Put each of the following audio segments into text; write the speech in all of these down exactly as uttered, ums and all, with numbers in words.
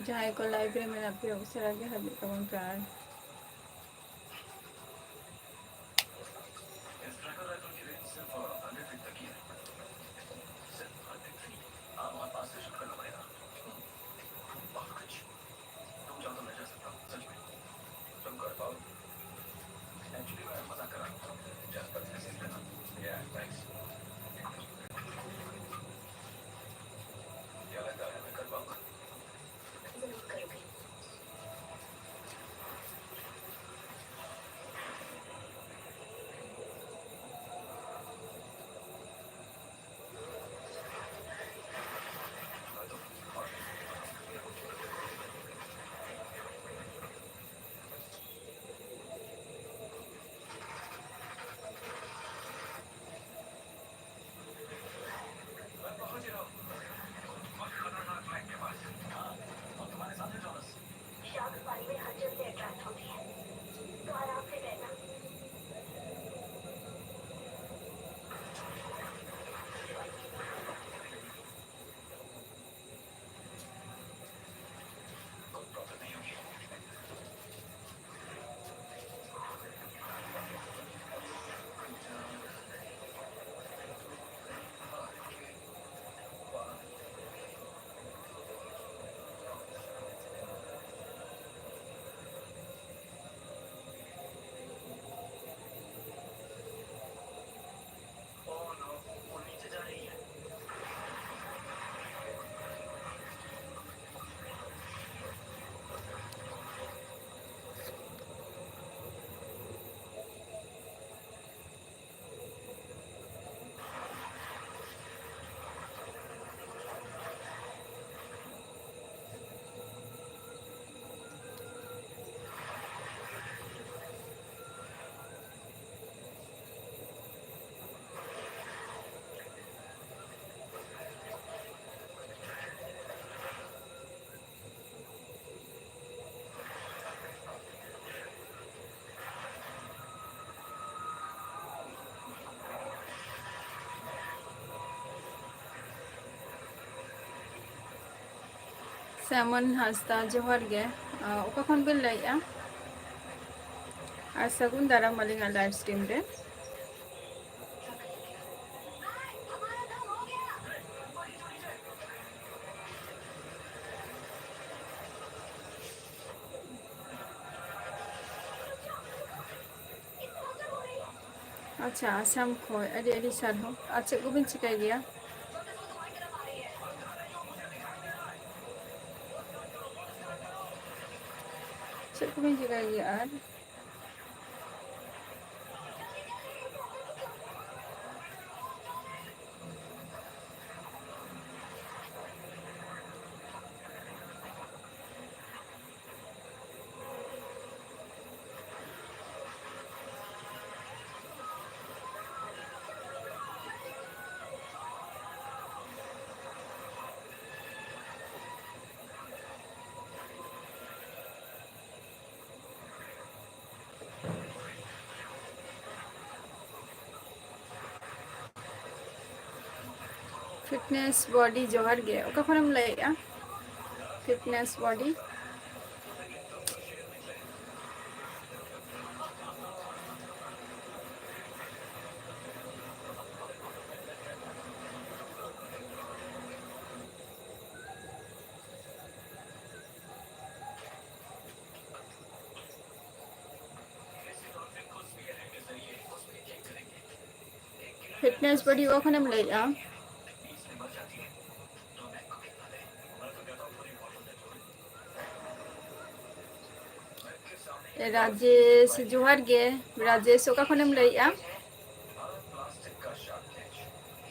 ᱡᱟᱦᱟᱸᱭ ᱠᱚ ᱞᱟᱭᱤᱵᱷ ᱨᱮ ᱢᱮᱱᱟᱜ ᱯᱮᱭᱟ, ᱩᱥᱟᱹᱨᱟ ᱜᱮ ᱦᱤᱡᱩᱜ ᱛᱟᱵᱚᱱ ᱯᱮ᱾ ᱟᱨ ᱥᱮᱢᱚᱱ ᱦᱟᱸᱥᱫᱟ, ᱡᱚᱦᱟᱨ ᱜᱮ᱾ ᱟ, ᱚᱠᱟ ᱠᱷᱚᱱ ᱵᱤᱱ ᱞᱟᱹᱭᱮᱫᱼᱟ? ᱟᱨ ᱥᱟᱹᱜᱩᱱ ᱫᱟᱨᱟᱢ ᱟᱹᱞᱤᱧᱟᱜ live stream ᱨᱮ᱾ ᱟᱪᱪᱷᱟ, ᱟᱥᱟᱢ ᱠᱷᱚᱱ ᱟᱹᱰᱤ ᱟᱹᱰᱤ ᱥᱟᱨᱦᱟᱣ᱾ ᱟᱨ ᱪᱮᱫ ᱠᱚᱵᱤᱱ ᱪᱤᱠᱟᱹᱭ ᱜᱮᱭᱟ? ᱪᱮᱫ ᱠᱚᱵᱤᱱ ᱪᱤᱠᱟᱹᱭ ᱜᱮᱭᱟ ᱟᱨ? Fitness Body, ᱡᱚᱦᱟᱨ ᱜᱮ᱾ ᱚᱠᱟ ᱠᱷᱚᱱᱮᱢ ᱞᱟᱹᱭᱮᱫᱼᱟ? Fitness Body᱾ Fitness Body, ᱚᱠᱟ ᱠᱷᱚᱱᱮᱢ ᱞᱟᱹᱭᱮᱫᱼᱟ? ᱨᱟᱡᱮᱥ, ᱡᱚᱦᱟᱨ ᱜᱮ᱾ ᱨᱟᱡᱮᱥ, ᱚᱠᱟ ᱠᱷᱚᱱᱮᱢ ᱞᱟᱹᱭᱮᱫᱼᱟ?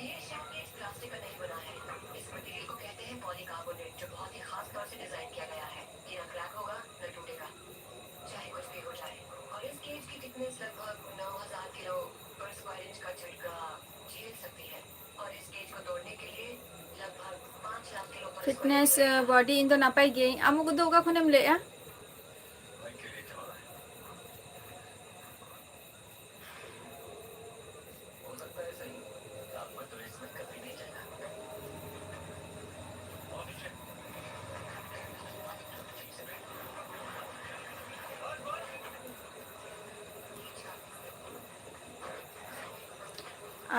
ये शैलकेज प्लास्टिक का नहीं बना है। इस मटेरियल को कहते हैं पॉलीकार्बोनेट, जो बहुत ही खास तौर से डिजाइन किया गया है। ये ना क्रैक होगा, ना टूटेगा, चाहे कुछ भी हो जाए। और इस केज की थिकनेस लगभग नौ हज़ार किलो पर स्क्वायर इंच का झटका झेल सकती है। और इस केज को तोड़ने के लिए लगभग पाँच लाख किलो पर स्क्वायर इंच Fitness, लगेगा। ᱟᱸ, Body, ᱤᱧ ᱫᱚ ᱱᱟᱯᱟᱭ ᱜᱤᱭᱟᱹᱧ᱾ ᱟᱢ ᱩᱱᱠᱩ ᱫᱚ ᱚᱠᱟ ᱠᱷᱚᱱᱮᱢ ᱞᱟᱹᱭᱮᱜᱼᱟ? हो सकता है सही, आपको तो इसमें कभी नहीं चला।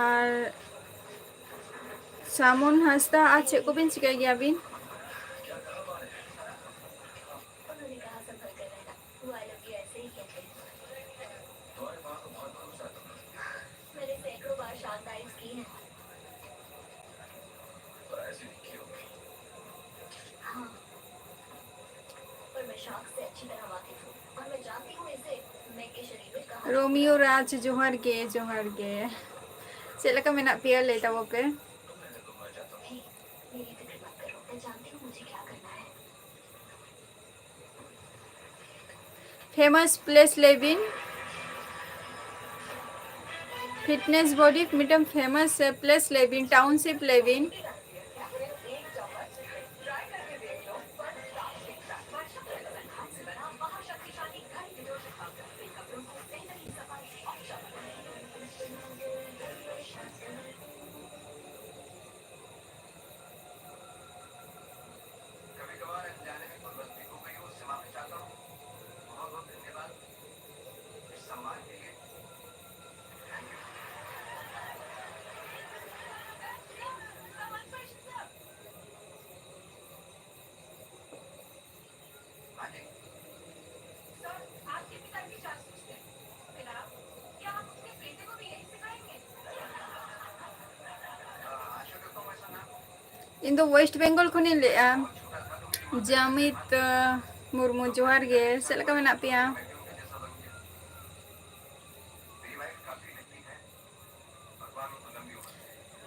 ᱟᱨ ᱥᱟᱢᱚᱱ ᱦᱟᱸᱥᱫᱟ, ᱟᱨ ᱪᱮᱫ ᱠᱚᱵᱤᱱ ᱪᱤᱠᱟᱹᱭ ᱜᱮᱭᱟ ᱵᱤᱱ? ᱨᱳᱢᱤᱭᱳ ᱨᱟᱡᱽ, ᱡᱚᱦᱟᱨ ᱜᱮ, ᱡᱚᱦᱟᱨ ᱜᱮ᱾ ᱪᱮᱫ ᱞᱮᱠᱟ ᱢᱮᱱᱟᱜ ᱯᱮᱭᱟ, ᱞᱟᱹᱭ ᱛᱟᱵᱚ ᱯᱮ᱾ ᱯᱷᱮᱢᱟᱥ ᱯᱞᱮᱥ ᱞᱟᱹᱭ ᱵᱤᱱ᱾ ᱯᱷᱤᱴᱱᱮᱥ ᱵᱚᱰᱤ ᱢᱤᱫᱴᱟᱝ ᱯᱷᱮᱢᱟᱥ ᱯᱞᱮᱥ ᱞᱟᱹᱭ ᱵᱤᱱ, ᱴᱟᱣᱩᱱᱥᱤᱯ ᱞᱟᱹᱭ ᱵᱤᱱ᱾ ᱤᱧ ᱫᱚ ᱳᱭᱮᱥᱴ ᱵᱮᱝᱜᱚᱞ ᱠᱷᱚᱱᱤᱧ ᱞᱟᱹᱭᱮᱜᱼᱟ᱾ ᱡᱟᱢᱤᱛ, ᱟᱸ, ᱢᱩᱨᱢᱩ, ᱡᱚᱦᱟᱨ ᱜᱮ᱾ ᱪᱮᱫ ᱞᱮᱠᱟ ᱢᱮᱱᱟᱜ ᱯᱮᱭᱟ?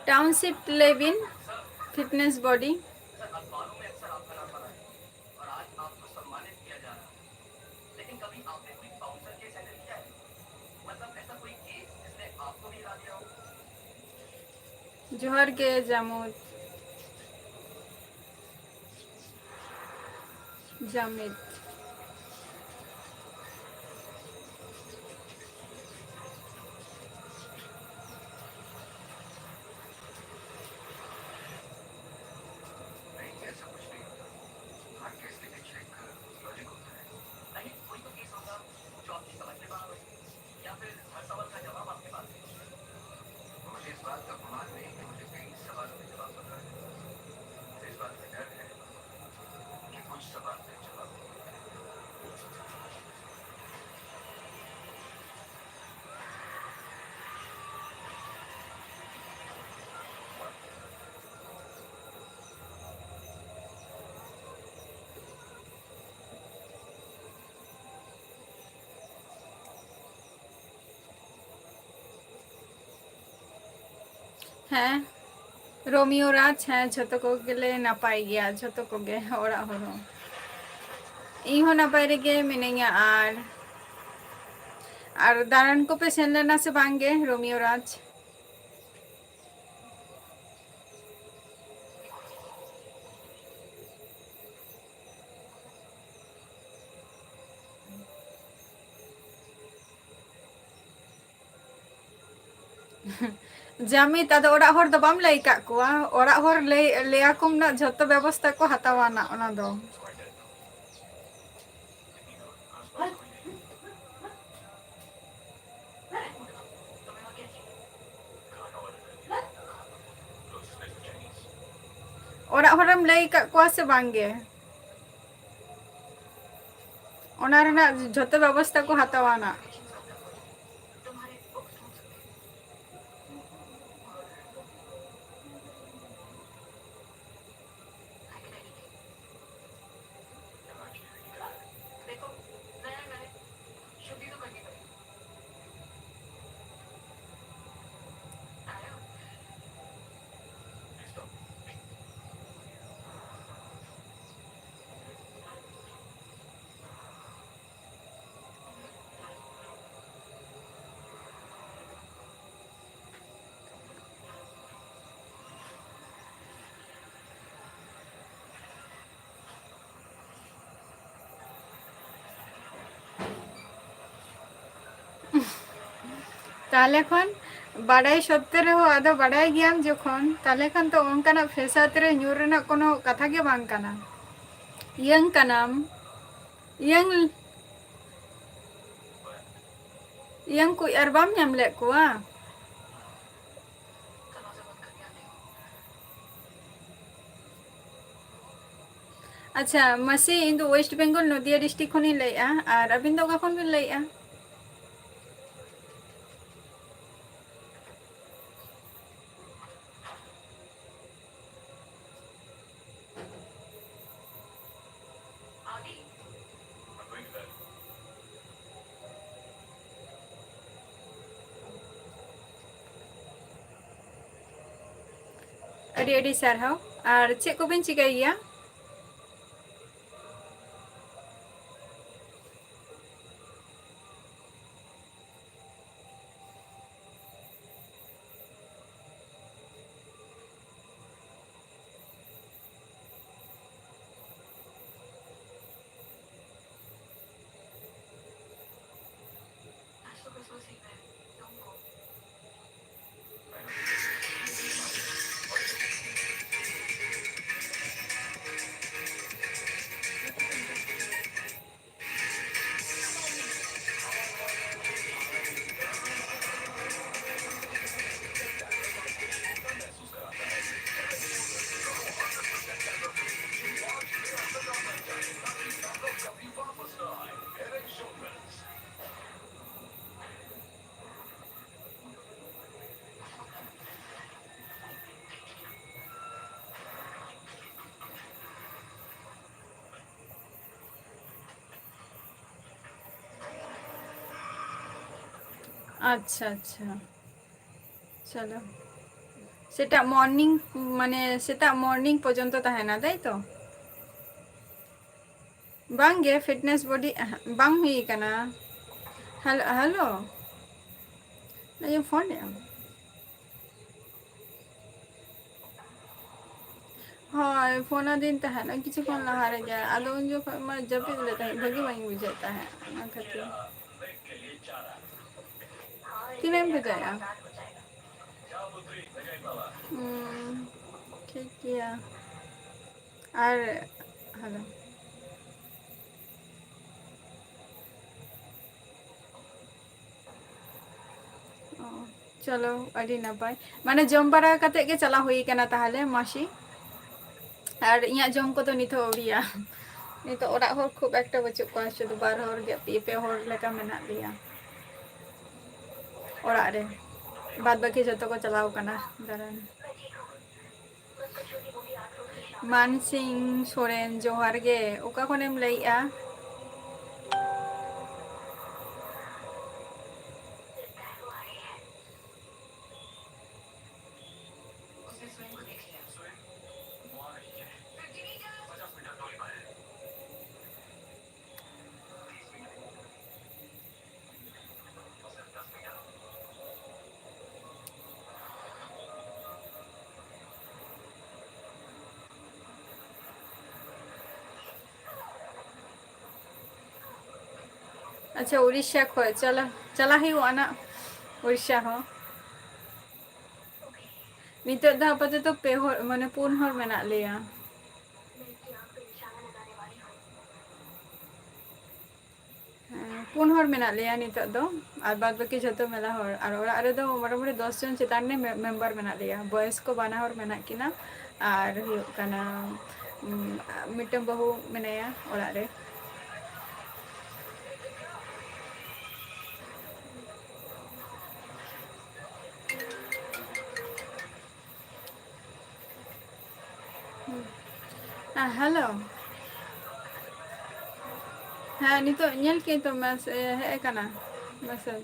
ᱴᱟᱣᱩᱱᱥᱤᱯ ᱞᱟᱹᱭ ᱵᱤᱱ, ᱯᱷᱤᱴᱱᱮᱥ ᱵᱚᱰᱤ᱾ ᱡᱚᱦᱟᱨ ᱜᱮ ᱡᱟᱢᱩᱫ᱾ ᱡᱟᱢᱤᱫ᱾ ᱦᱮᱸ, ᱨᱳᱢᱤᱭᱳ ᱨᱟᱡᱽ, ᱦᱮᱸ, ᱡᱷᱚᱛᱚ ᱠᱚᱜᱮᱞᱮ ᱱᱟᱯᱟᱭ ᱜᱮᱭᱟ, ᱡᱷᱚᱛᱚ ᱠᱚᱜᱮ, ᱚᱲᱟᱜ ᱦᱚᱲ ᱦᱚᱸ᱾ ᱤᱧ ᱦᱚᱸ ᱱᱟᱯᱟᱭ ᱨᱮᱜᱮ ᱢᱤᱱᱟᱹᱧᱟ᱾ ᱟᱨ, ᱟᱨ ᱫᱟᱬᱟᱱ ᱠᱚᱯᱮ ᱥᱮᱱ ᱞᱮᱱᱟ ᱥᱮ ᱵᱟᱝ ᱜᱮ, ᱨᱳᱢᱤᱭᱳ ᱨᱟᱡᱽ? ᱡᱟᱢᱤᱛ, ᱟᱫᱚ ᱚᱲᱟᱜ ᱦᱚᱲ ᱫᱚ ᱵᱟᱢ ᱞᱟᱹᱭ ᱟᱠᱟᱫ ᱠᱚᱣᱟ? ᱚᱲᱟᱜ ᱦᱚᱲ ᱞᱟᱹᱭ, ᱞᱟᱹᱭ ᱟᱠᱚᱢ ᱱᱟᱜ, ᱡᱷᱚᱛᱚ ᱵᱮᱵᱚᱥᱛᱟ ᱠᱚ ᱦᱟᱛᱟᱣᱟ ᱱᱟᱜ ᱚᱱᱟ ᱫᱚ᱾ ᱚᱲᱟᱜ ᱦᱚᱲᱮᱢ ᱞᱟᱹᱭ ᱟᱠᱟᱫ ᱠᱚᱣᱟ ᱥᱮ ᱵᱟᱝ ᱜᱮ? ᱚᱱᱟ ᱨᱮᱱᱟᱜ ᱡᱷᱚᱛᱚ ᱵᱮᱵᱚᱥᱛᱟ ᱠᱚ ᱦᱟᱛᱟᱣᱟ ᱱᱟᱜ᱾ ᱛᱟᱦᱞᱮ ᱠᱷᱟᱱ ᱵᱟᱰᱟᱭ ᱥᱚᱛᱛᱮ ᱨᱮᱦᱚᱸ, ᱟᱫᱚ ᱵᱟᱰᱟᱭ ᱜᱮᱭᱟᱢ ᱡᱚᱠᱷᱚᱱ, ᱛᱟᱦᱞᱮ ᱠᱷᱟᱱ ᱛᱚ ᱚᱱᱠᱟᱱᱟᱜ ᱯᱷᱮᱥᱟᱫ ᱨᱮ ᱧᱩᱨ ᱨᱮᱱᱟᱜ ᱠᱳᱱᱳ ᱠᱟᱛᱷᱟ ᱜᱮ ᱵᱟᱝ ᱠᱟᱱᱟ᱾ ᱤᱭᱟᱹᱝ ᱠᱟᱱᱟᱢ, ᱤᱭᱟᱹᱝ, ᱤᱭᱟᱹᱝ ᱠᱚ ᱟᱨ ᱵᱟᱢ ᱧᱟᱢ ᱞᱮᱫ ᱠᱚᱣᱟ? ᱟᱪᱪᱷᱟ ᱢᱟᱹᱥᱤ, ᱤᱧ ᱫᱚ ᱳᱭᱮᱥᱴ ᱵᱮᱝᱜᱚᱞ ᱱᱚᱫᱤᱭᱟ ᱰᱤᱥᱴᱨᱤᱠᱴ ᱠᱷᱚᱱᱤᱧ ᱞᱟᱹᱭᱮᱫᱼᱟ᱾ ᱟᱨ ᱟᱹᱵᱤᱱ ᱫᱚ ᱚᱠᱟ ᱠᱷᱚᱱ ᱵᱤᱱ ᱞᱟᱹᱭᱮᱫᱼᱟ? ᱟᱹᱰᱤ ᱟᱹᱰᱤ ᱥᱟᱨᱦᱟᱣ᱾ ᱟᱨ ᱪᱮᱫ ᱠᱚᱵᱮᱱ ᱪᱤᱠᱟᱹᱭ ᱜᱮᱭᱟ? ᱟᱪᱪᱷᱟ, ᱟᱪᱪᱷᱟ, ᱪᱚᱞᱚ᱾ ᱥᱮᱛᱟᱜ morning, ᱢᱟᱱᱮ ᱥᱮᱛᱟᱜ morning ᱯᱚᱨᱡᱚᱱᱛᱚ ᱛᱟᱦᱮᱱᱟ, ᱛᱟᱭ ᱛᱚ? ᱵᱟᱝ ᱜᱮ, fitness body ᱵᱟᱝ ᱦᱩᱭ ᱠᱟᱱᱟ᱾ ᱦᱮᱞᱳ, ᱦᱮᱞᱳ, ᱤᱧ ᱯᱷᱳᱱ ᱮᱫᱼᱟ᱾ ᱦᱳᱭ, ᱯᱷᱳᱱ ᱟᱹᱫᱤᱧ ᱛᱟᱦᱮᱸᱫ ᱠᱤᱪᱷᱩ ᱠᱷᱚᱱ ᱞᱟᱦᱟ ᱨᱮᱜᱮ, ᱟᱫᱚ ᱩᱱ ᱡᱚᱠᱷᱚᱱ ᱢᱟ ᱡᱟᱹᱯᱤᱫ ᱞᱮᱫ ᱛᱟᱦᱮᱸᱫ, ᱵᱷᱟᱹᱜᱤ ᱵᱟᱹᱧ ᱵᱩᱡᱷᱟᱹᱣᱮᱫ ᱛᱟᱦᱮᱸᱫ, ᱚᱱᱟ ᱠᱷᱟᱹᱛᱤᱨ᱾ ᱛᱤᱱᱟᱹᱜ ᱮᱢ ᱵᱷᱮᱡᱟᱭᱮᱫᱼᱟ? ᱦᱩᱸ, ᱴᱷᱤᱠ ᱜᱮᱭᱟ᱾ ᱟᱨ, ᱦᱮᱞᱳ᱾ ᱚ, ᱪᱚᱞᱚ, ᱟᱹᱰᱤ ᱱᱟᱯᱟᱭ᱾ ᱢᱟᱱᱮ, ᱡᱚᱢ ᱵᱟᱲᱟ ᱠᱟᱛᱮ ᱜᱮ ᱪᱟᱞᱟᱣ ᱦᱩᱭ ᱠᱟᱱᱟ ᱛᱟᱦᱚᱞᱮ, ᱢᱟᱥᱤ᱾ ᱟᱨ ᱤᱧᱟᱹᱜ ᱡᱚᱢ ᱠᱚᱫᱚ ᱱᱤᱛᱚᱜ ᱟᱹᱣᱨᱤᱭᱟ᱾ ᱱᱤᱛᱚᱜ ᱚᱲᱟᱜ ᱦᱚᱲ ᱠᱷᱩᱵ ᱮᱠᱴᱟ ᱵᱟᱹᱪᱩᱜ ᱠᱚᱣᱟ, ᱥᱩᱫᱷᱩ ᱵᱟᱨ ᱦᱚᱲ ᱜᱮ, ᱯᱮ, ᱯᱮ ᱦᱚᱲ ᱞᱮᱠᱟ ᱢᱮᱱᱟᱜ ᱞᱮᱭᱟ ᱚᱲᱟᱜ ᱨᱮ᱾ ᱵᱟᱫ ᱵᱟᱹᱠᱤ ᱡᱷᱚᱛᱚ ᱠᱚ ᱪᱟᱞᱟᱣ ᱠᱟᱱᱟ ᱫᱟᱬᱟᱱ᱾ ᱢᱟᱱᱥᱤᱝ ᱥᱚᱨᱮᱱ, ᱡᱚᱦᱟᱨ ᱜᱮ᱾ ᱚᱠᱟ ᱠᱷᱚᱱᱮᱢ ᱞᱟᱹᱭᱮᱜᱼᱟ? ᱟᱪᱪᱷᱟ, ᱩᱲᱤᱥᱥᱟ ᱠᱷᱚᱡ ᱪᱟᱞᱟ-, ᱪᱟᱞᱟᱜ ᱦᱩᱭᱩᱜᱼᱟ ᱱᱟᱜ ᱩᱲᱤᱥᱥᱟ ᱦᱚᱸ᱾ ᱱᱤᱛᱚᱜ ᱫᱚ ᱟᱯᱟᱛᱚᱛᱚ ᱯᱮ ᱦᱚᱲ, ᱢᱟᱱᱮ ᱯᱩᱱ ᱦᱚᱲ ᱢᱮᱱᱟᱜ ᱞᱮᱭᱟ᱾ ᱦᱮᱸ, ᱯᱩᱱ ᱦᱚᱲ ᱢᱮᱱᱟᱜ ᱞᱮᱭᱟ ᱱᱤᱛᱚᱜ ᱫᱚ, ᱟᱨ ᱵᱟᱫ ᱵᱟᱹᱠᱤ ᱡᱷᱚᱛᱚ ᱢᱮᱞᱟ ᱦᱚᱲ᱾ ᱟᱨ ᱚᱲᱟᱜ ᱨᱮᱫᱚ ᱢᱚᱴᱟᱢᱩᱴᱤ ᱫᱚᱥ ᱡᱚᱱ ᱪᱮᱛᱟᱱ ᱨᱮ ᱢᱮ-, ᱢᱮᱢᱵᱟᱨ ᱢᱮᱱᱟᱜ ᱞᱮᱭᱟ᱾ ᱵᱚᱭᱮᱥ ᱠᱚ ᱵᱟᱱᱟ ᱦᱚᱲ ᱢᱮᱱᱟᱜ ᱠᱤᱱᱟ, ᱟᱨ ᱦᱩᱭᱩᱜ ᱠᱟᱱᱟ, ᱩᱢ, ᱢᱤᱫᱴᱟᱝ ᱵᱟᱹᱦᱩ ᱢᱮᱱᱟᱭᱟ ᱚᱲᱟᱜ ᱨᱮ᱾ ᱦᱮᱸ, ᱦᱮᱞᱳ᱾ ᱦᱮᱸ, ᱱᱤᱛᱚᱜ ᱧᱮᱞ ᱠᱮᱫ ᱛᱚ ᱢᱮᱥ-, ᱮ, ᱦᱮᱡ ᱟᱠᱟᱱᱟ ᱢᱮᱥᱮᱡᱽ᱾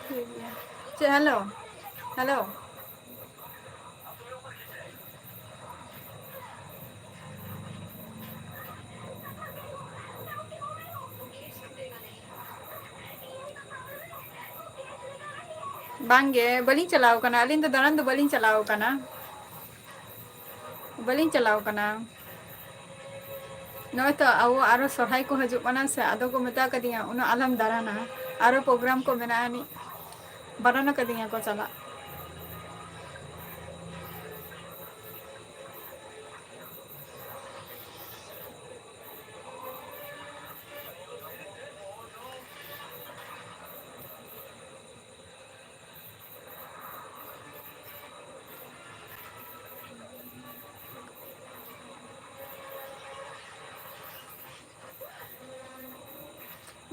ᱴᱷᱤᱠ ᱜᱮᱭᱟ᱾ ᱪᱮᱫ, ᱦᱮᱞᱳ? ᱦᱮᱞᱳ? ᱵᱟᱝᱜᱮ, ᱵᱟᱹᱞᱤᱧ ᱪᱟᱞᱟᱣ ᱠᱟᱱᱟ᱾ ᱟᱹᱞᱤᱧ ᱫᱚ ᱫᱟᱬᱟᱱ ᱫᱚ ᱵᱟᱹᱞᱤᱧ ᱪᱟᱞᱟᱣ ᱠᱟᱱᱟ᱾ ᱵᱟᱹᱞᱤᱧ ᱪᱟᱞᱟᱣ ᱠᱟᱱᱟ᱾ ᱱᱚᱜᱼᱚᱭ ᱛᱚ ᱟᱵᱚ ᱟᱨᱚ ᱥᱚᱨᱦᱟᱭ ᱠᱚ ᱦᱤᱡᱩᱜ ᱠᱟᱱᱟ ᱥᱮ, ᱟᱫᱚ ᱠᱚ ᱢᱮᱛᱟ ᱠᱟᱫᱤᱧᱟ ᱩᱱᱟᱹᱜ ᱟᱞᱚᱢ ᱫᱟᱬᱟᱱᱟ, ᱟᱨᱚ ᱯᱨᱳᱜᱨᱟᱢ ᱠᱚ ᱢᱮᱱᱟᱜᱼᱟ ᱟᱹᱱᱤᱡ, ᱵᱟᱨᱚᱱ ᱟᱠᱟᱫᱤᱧᱟ ᱠᱚ ᱪᱟᱞᱟᱜ᱾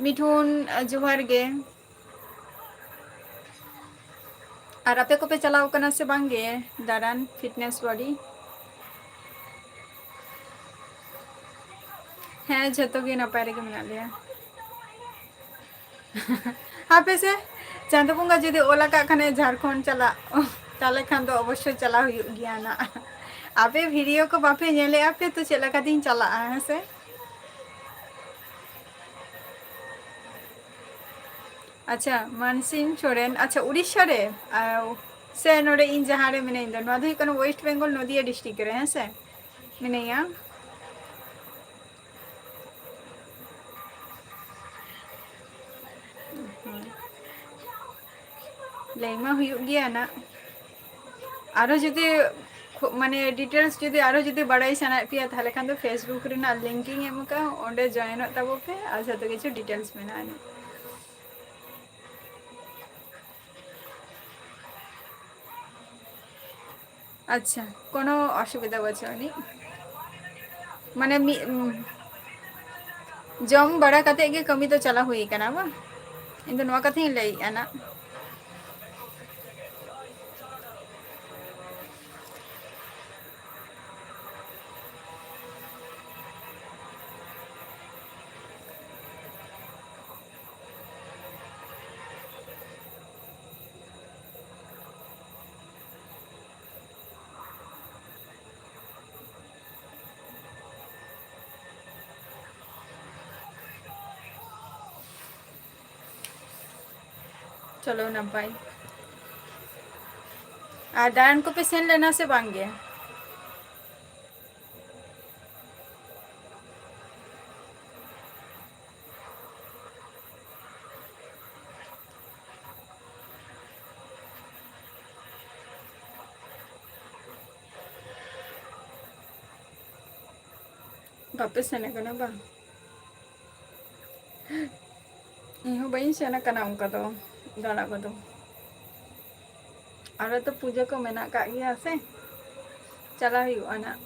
ᱢᱤᱴᱷᱩᱱ, ᱡᱚᱦᱟᱨ ᱜᱮ᱾ ᱟᱨ ᱟᱯᱮ ᱠᱚᱯᱮ ᱪᱟᱞᱟᱣ ᱠᱟᱱᱟ ᱥᱮ ᱵᱟᱝ ᱜᱮ ᱫᱟᱬᱟᱱ, fitness body? ᱦᱮᱸ, ᱡᱷᱚᱛᱚ ᱜᱮ ᱱᱟᱯᱟᱭ ᱨᱮᱜᱮ ᱢᱮᱱᱟᱜ ᱞᱮᱭᱟ᱾ ᱦᱟᱯᱮ ᱥᱮ, ᱪᱟᱸᱫᱳ ᱵᱚᱸᱜᱟ ᱡᱩᱫᱤ ᱚᱞ ᱟᱠᱟᱫ ᱠᱷᱟᱱᱮ ᱡᱷᱟᱲᱠᱷᱚᱸᱰ ᱪᱟᱞᱟᱜ, ᱛᱟᱦᱞᱮ ᱠᱷᱟᱱ ᱫᱚ ᱚᱵᱚᱥᱥᱳᱭ ᱪᱟᱞᱟᱣ ᱦᱩᱭᱩᱜ ᱜᱮᱭᱟ ᱱᱟᱜ᱾ ᱟᱯᱮ video ᱠᱚ ᱵᱟᱯᱮ ᱧᱮᱞᱮᱫᱼᱟ ᱯᱮ, ᱛᱚ ᱪᱮᱫ ᱞᱮᱠᱟᱛᱤᱧ ᱪᱟᱞᱟᱜᱼᱟ, ᱦᱮᱸ ᱥᱮ? ᱟᱪᱪᱷᱟ, ᱢᱟᱱᱥᱤᱝ ᱥᱚᱨᱮᱱ, ᱟᱪᱪᱷᱟ, ᱩᱲᱤᱥᱥᱟ ᱨᱮ? ᱟᱨ ᱥᱮ ᱱᱚᱰᱮ ᱤᱧ ᱡᱟᱦᱟᱸ ᱨᱮ ᱢᱤᱱᱟᱹᱧ ᱫᱚ, ᱱᱚᱣᱟ ᱫᱚ ᱦᱩᱭᱩᱜ ᱠᱟᱱᱟ West Bengal, ᱱᱚᱫᱤᱭᱟ district ᱨᱮ, ᱦᱮᱸ ᱥᱮ ᱢᱤᱱᱟᱹᱧᱟ᱾ ᱞᱟᱹᱭ ᱢᱟ ᱦᱩᱭᱩᱜ ᱜᱮᱭᱟ ᱱᱟᱜ᱾ ᱟᱨᱚ ᱡᱩᱫᱤ ᱠᱷᱩ-, ᱢᱟᱱᱮ details ᱡᱩᱫᱤ ᱟᱨᱚ ᱡᱩᱫᱤ ᱵᱟᱲᱟᱭ ᱥᱟᱱᱟᱭᱮᱫ ᱯᱮᱭᱟ, ᱛᱟᱦᱚᱞᱮ ᱠᱷᱟᱱ ᱫᱚ Facebook ᱨᱮᱱᱟᱜ link ᱤᱧ ᱮᱢ ᱟᱠᱟᱫᱼᱟ, ᱚᱸᱰᱮ joinᱚᱜ ᱛᱟᱵᱚ ᱯᱮ, ᱟᱨ ᱡᱷᱚᱛᱚ ᱠᱤᱪᱷᱩ details ᱢᱮᱱᱟᱜᱼᱟ ᱱᱟᱜ᱾ ᱟᱪᱪᱷᱟ, ᱠᱳᱱᱳ ᱚᱥᱩᱵᱤᱫᱷᱟ ᱵᱟᱹᱪᱩᱜ ᱟᱹᱱᱤᱡ᱾ ᱢᱟᱱᱮ ᱢᱤᱫ, ᱩᱢ, ᱡᱚᱢ ᱵᱟᱲᱟ ᱠᱟᱛᱮᱫ ᱜᱮ ᱠᱟᱹᱢᱤ ᱫᱚ ᱪᱟᱞᱟᱣ ᱦᱩᱭ ᱠᱟᱱᱟ ᱵᱟᱝ? ᱤᱧ ᱫᱚ ᱱᱚᱣᱟ ᱠᱟᱛᱷᱟᱧ ᱞᱟᱹᱭᱮᱫᱼᱟ ᱱᱟᱜ᱾ ᱪᱚᱞᱚ ᱱᱟᱯᱟᱭ᱾ ᱟᱨ ᱫᱟᱬᱟᱱ ᱠᱚᱯᱮ ᱥᱮᱱ ᱞᱮᱱᱟ ᱥᱮ ᱵᱟᱝ ᱜᱮ? ᱵᱟᱯᱮ ᱥᱮᱱ ᱟᱠᱟᱱᱟ ᱵᱟᱝ? ᱤᱧ ᱦᱚᱸ ᱵᱟᱹᱧ ᱥᱮᱱ ᱟᱠᱟᱱᱟ ᱚᱱᱠᱟ ᱫᱚ, ᱫᱟᱬᱟ ᱠᱚᱫᱚ᱾ ᱟᱨᱚ ᱛᱚ ᱯᱩᱡᱟᱹ ᱠᱚ ᱢᱮᱱᱟᱜ ᱠᱟᱜ ᱜᱮᱭᱟ ᱥᱮ, ᱪᱟᱞᱟᱣ ᱦᱩᱭᱩᱜᱼᱟ ᱱᱟᱜ᱾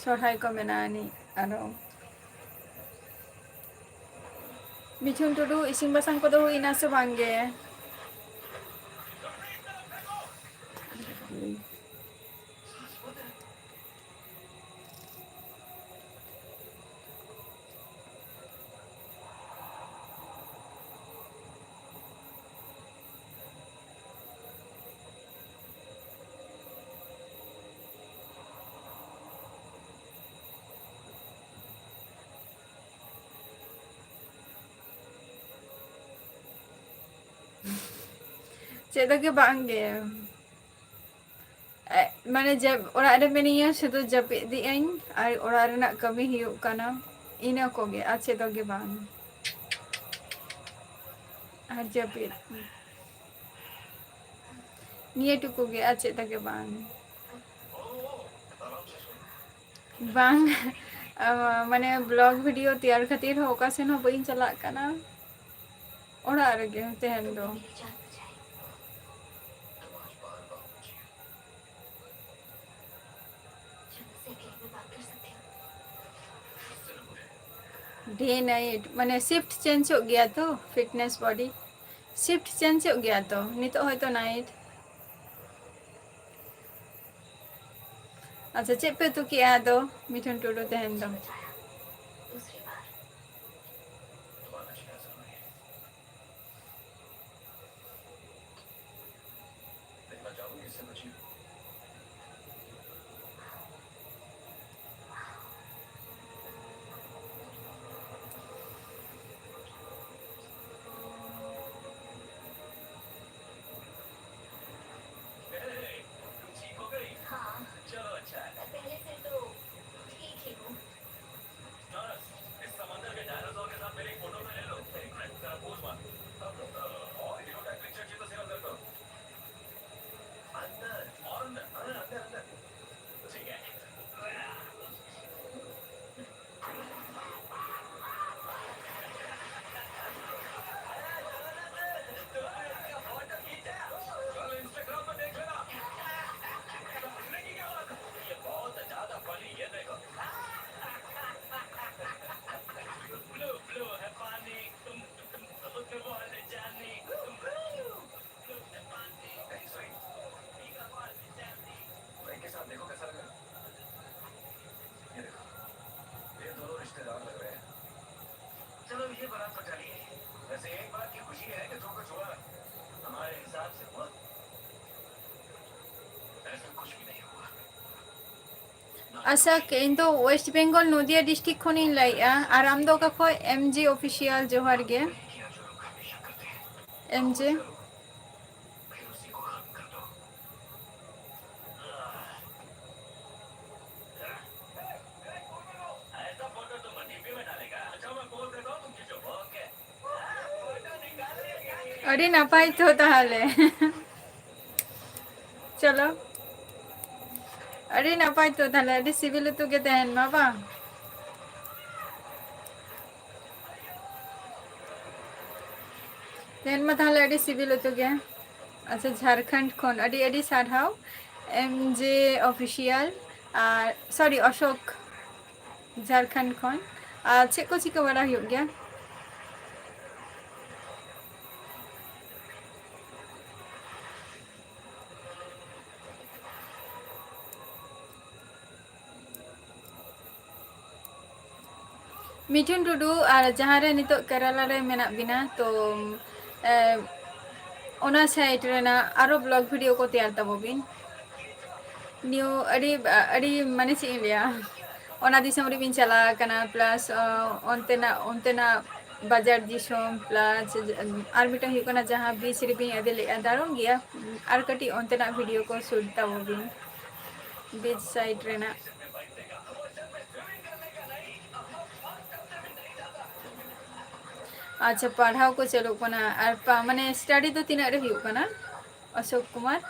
ᱥᱚᱨᱦᱟᱭ ᱠᱚ ᱢᱮᱱᱟᱜᱼᱟ ᱟᱹᱱᱤᱡ ᱟᱨᱚ᱾ ᱢᱤᱴᱷᱩᱱ ᱴᱩᱰᱩ, ᱤᱥᱤᱱ ᱵᱟᱥᱟᱝ ᱠᱚᱫᱚ ᱦᱩᱭᱱᱟ ᱥᱮ ᱵᱟᱝ ᱜᱮ? ᱪᱮᱫ ᱜᱮ ᱵᱟᱝ ᱜᱮ᱾ ᱮ, ᱢᱟᱱᱮ ᱡᱮ ᱚᱲᱟᱜ ᱨᱮ ᱢᱤᱱᱟᱹᱧᱟ, ᱥᱩᱫᱷᱩ ᱡᱟᱹᱯᱤᱫ ᱤᱫᱤᱜ ᱟᱹᱧ ᱟᱨ ᱚᱲᱟᱜ ᱨᱮᱱᱟᱜ ᱠᱟᱹᱢᱤ ᱦᱩᱭᱩᱜ ᱠᱟᱱᱟ, ᱤᱱᱟᱹ ᱠᱚᱜᱮ, ᱟᱨ ᱪᱮᱫ ᱜᱮ ᱵᱟᱝ᱾ ᱟᱨ ᱡᱟᱹᱯᱤᱫ᱾ ᱱᱤᱭᱟᱹ ᱴᱩᱠᱩ ᱜᱮ, ᱟᱨ ᱪᱮᱫ ᱞᱟᱹᱜᱤᱫ ᱵᱟᱝ᱾ ᱵᱟᱝ, ᱟᱢ, ᱢᱟᱱᱮ, vlog video ᱛᱮᱭᱟᱨ ᱠᱷᱟᱹᱛᱤᱨ ᱦᱚᱸ ᱚᱠᱟ ᱥᱮᱱ ᱦᱚᱸ ᱵᱟᱹᱧ ᱪᱟᱞᱟᱜ ᱠᱟᱱᱟ, ᱚᱲᱟᱜ ᱨᱮᱜᱮ ᱛᱟᱦᱮᱱ ᱫᱚ᱾ Day night, ᱢᱟᱱᱮ, shift changeᱚᱜ ᱜᱮᱭᱟ ᱛᱚ, fitness body shift changeᱚᱜ ᱜᱮᱭᱟ ᱛᱚ᱾ ᱱᱤᱛᱚᱜ ᱦᱚᱭᱛᱚ night᱾ ᱟᱪᱪᱷᱟ, ᱪᱮᱫ ᱯᱮ ᱩᱛᱩ ᱠᱮᱜᱼᱟ ᱟᱫᱚ, ᱢᱤᱴᱷᱩᱱ ᱴᱩᱰᱩ ᱛᱮᱦᱮᱧ ᱫᱚ? ᱟᱪᱪᱷᱟ, ᱤᱧ ᱫᱚ West Bengal ᱱᱚᱫᱤᱭᱟ district ᱠᱷᱚᱱᱤᱧ ᱞᱟᱹᱭᱮᱜᱼᱟ᱾ ᱟᱨ ᱟᱢ ᱫᱚ ᱚᱠᱟ ᱠᱷᱚᱡ? M J Official, ᱡᱚᱦᱟᱨ ᱜᱮ᱾ M J᱾ ᱟᱹᱰᱤ ᱱᱟᱯᱟᱭ ᱛᱚ ᱛᱟᱦᱚᱞᱮ᱾ ᱪᱚᱞᱚ, ᱟᱹᱰᱤ ᱱᱟᱯᱟᱭ ᱛᱚ ᱛᱟᱦᱚᱞᱮ, ᱟᱹᱰᱤ ᱥᱤᱵᱤᱞ ᱩᱛᱩ ᱜᱮ ᱛᱟᱦᱮᱱ ᱢᱟ ᱵᱟᱝ? ᱛᱟᱦᱮᱱ ᱢᱟ ᱛᱟᱦᱚᱞᱮ ᱟᱹᱰᱤ ᱥᱤᱵᱤᱞ ᱩᱛᱩ ᱜᱮ᱾ ᱟᱪᱪᱷᱟ, ᱡᱷᱟᱲᱠᱷᱚᱸᱰ ᱠᱷᱚᱱ ᱟᱹᱰᱤ ᱟᱹᱰᱤ ᱥᱟᱨᱦᱟᱣ, M J Official, ᱟᱨ sorry, ᱚᱥᱳᱠ, ᱡᱷᱟᱲᱠᱷᱚᱸᱰ ᱠᱷᱚᱱ᱾ ᱟᱨ ᱪᱮᱫ ᱠᱚ ᱪᱤᱠᱟᱹ ᱵᱟᱲᱟ ᱦᱩᱭᱩᱜ ᱜᱮᱭᱟ? ᱢᱤᱴᱷᱩᱱ ᱴᱩᱰᱩ, ᱟᱨ ᱡᱟᱦᱟᱸ ᱨᱮ ᱱᱤᱛᱚᱜ ᱠᱮᱨᱟᱞᱟ ᱨᱮ ᱢᱮᱱᱟᱜ ᱵᱤᱱᱟ, ᱛᱚ, ᱮ, ᱚᱱᱟ side ᱨᱮᱱᱟᱜ ᱟᱨᱚ vlog video ᱠᱚ ᱛᱮᱭᱟᱨ ᱛᱟᱵᱚ ᱵᱤᱱ᱾ ᱱᱤᱭᱩ ᱟᱹᱰᱤ, ᱟᱹᱰᱤ, ᱢᱟᱱᱮ, ᱪᱮᱫ ᱤᱧ ᱞᱟᱹᱭᱟ, ᱚᱱᱟ ᱫᱤᱥᱚᱢ ᱨᱮᱵᱤᱱ ᱪᱟᱞᱟᱣ ᱟᱠᱟᱱᱟ, plus, ᱚ, ᱚᱱᱛᱮᱱᱟᱜ, ᱚᱱᱛᱮᱱᱟᱜ ᱵᱟᱡᱟᱨ ᱫᱤᱥᱚᱢ, plus ᱟᱨ ᱢᱤᱫᱴᱟᱝ ᱦᱩᱭᱩᱜ ᱠᱟᱱᱟ ᱡᱟᱦᱟᱸ beach ᱨᱮᱵᱤᱱ ᱤᱫᱤ ᱞᱮᱫᱼᱟ, ᱫᱟᱨᱩᱱ ᱜᱮᱭᱟ᱾ ᱟᱨ ᱠᱟᱹᱴᱤᱡ ᱚᱱᱛᱮᱱᱟᱜ video ᱠᱚ shoot ᱛᱟᱵᱚ ᱵᱤᱱ, beach side ᱨᱮᱱᱟᱜ᱾ ᱟᱪᱪᱷᱟ, ᱯᱟᱲᱦᱟᱣ ᱠᱚ ᱪᱟᱹᱞᱩᱜ ᱠᱟᱱᱟ᱾ ᱟᱨ ᱯᱟ-, ᱢᱟᱱᱮ, study ᱫᱚ ᱛᱤᱱᱟᱹᱜ ᱨᱮ ᱦᱩᱭᱩᱜ ᱠᱟᱱᱟ, Ashok Kumar?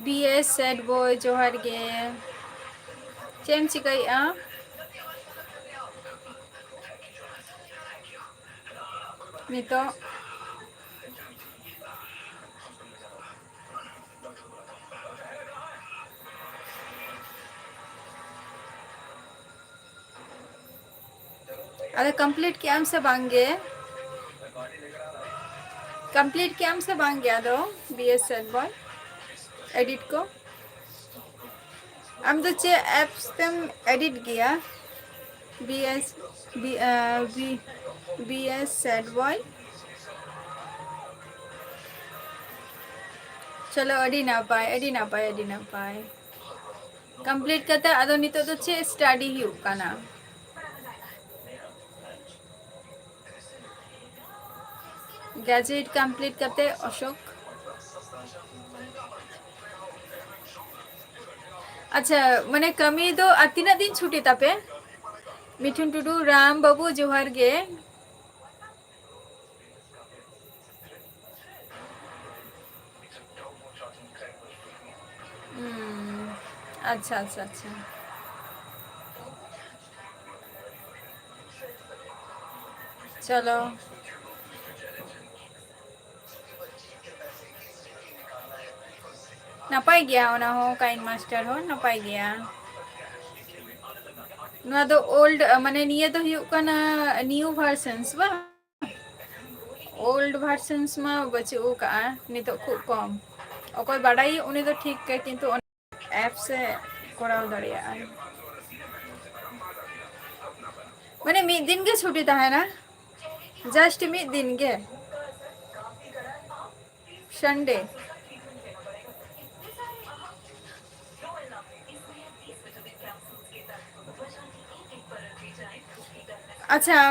B S Sad Boy, ᱡᱚᱦᱟᱨ ᱜᱮ᱾ ᱪᱮᱫ ᱮᱢ ᱪᱤᱠᱟᱹᱭᱮᱫᱼᱟ ᱱᱤᱛᱚᱜ? ᱟᱫᱚ complete ᱠᱮᱜ ᱟᱢ ᱥᱮ ᱵᱟᱝ ᱜᱮ? Complete ᱠᱮᱜ ᱟᱢ ᱥᱮ ᱵᱟᱝ ᱜᱮ ᱟᱫᱚ B S Sad Boy edit ᱠᱚ? ᱟᱢ ᱫᱚ ᱪᱮᱫ apps ᱛᱮᱢ edit ᱜᱮᱭᱟ? B S, B, ᱟᱸ, B, B S Sad Boy᱾ ᱪᱚᱞᱚ, ᱟᱹᱰᱤ ᱱᱟᱯᱟᱭ, ᱟᱹᱰᱤ ᱱᱟᱯᱟᱭ, ᱟᱹᱰᱤ ᱱᱟᱯᱟᱭ᱾ ᱠᱚᱢᱯᱞᱤᱴ ᱠᱟᱛᱮ ᱟᱫᱚ ᱱᱤᱛᱚᱜ ᱫᱚ ᱪᱮᱫ ᱥᱴᱟᱰᱤ ᱦᱩᱭᱩᱜ ᱠᱟᱱᱟ? ᱜᱨᱮᱡᱩᱭᱮᱴ ᱠᱚᱢᱯᱞᱤᱴ ᱠᱟᱛᱮ ᱚᱥᱳᱠ᱾ ᱟᱪᱪᱷᱟ, ᱢᱟᱱᱮ ᱠᱟᱹᱢᱤ ᱫᱚ ᱟᱨ ᱛᱤᱱᱟᱹᱜ ᱫᱤᱱ ᱪᱷᱩᱴᱤ ᱛᱟᱯᱮ? ᱢᱤᱴᱷᱩᱱ ᱴᱩᱰᱩ, ᱨᱟᱢ ᱵᱟᱹᱵᱩ, ᱡᱚᱦᱟᱨ ᱜᱮ᱾ ᱦᱩᱸ, ᱟᱪᱪᱷᱟ, ᱟᱪᱪᱷᱟ, ᱟᱪᱪᱷᱟ᱾ ᱪᱚᱞᱚ᱾ ᱱᱟᱯᱟᱭ ᱜᱮᱭᱟ ᱚᱱᱟ ᱦᱚᱸ, ᱠᱟᱭᱤᱱ ᱢᱟᱥᱴᱟᱨ ᱦᱚᱸ ᱱᱟᱯᱟᱭ ᱜᱮᱭᱟ᱾ ᱱᱚᱣᱟ ᱫᱚ ᱳᱞᱰ, ᱢᱟᱱᱮ ᱱᱤᱭᱟᱹ ᱫᱚ ᱦᱩᱭᱩᱜ ᱠᱟᱱᱟ ᱱᱤᱭᱩ ᱵᱷᱟᱨᱥᱚᱱᱥ ᱵᱟᱝ? ᱳᱞᱰ ᱵᱷᱟᱨᱥᱚᱱᱥ ᱢᱟ ᱵᱟᱹᱪᱩᱜ ᱟᱠᱟᱜᱼᱟ ᱱᱤᱛᱚᱜ, ᱠᱷᱩᱵ ᱠᱚᱢ᱾ ᱚᱠᱚᱭ ᱵᱟᱰᱟᱭ ᱩᱱᱤ ᱫᱚ ᱴᱷᱤᱠ ᱜᱮ, ᱠᱤᱱᱛᱩ ᱚᱱᱟ ᱮᱯᱥ ᱮ ᱠᱚᱨᱟᱣ ᱫᱟᱲᱮᱭᱟᱜᱼᱟ᱾ ᱢᱟᱱᱮ ᱢᱤᱫ ᱫᱤᱱ ᱜᱮ ᱪᱷᱩᱴᱤ ᱛᱟᱦᱮᱱᱟ, just ᱢᱤᱫ ᱫᱤᱱ ᱜᱮ, ᱥᱟᱱᱰᱮ᱾ ᱟᱪᱪᱷᱟ,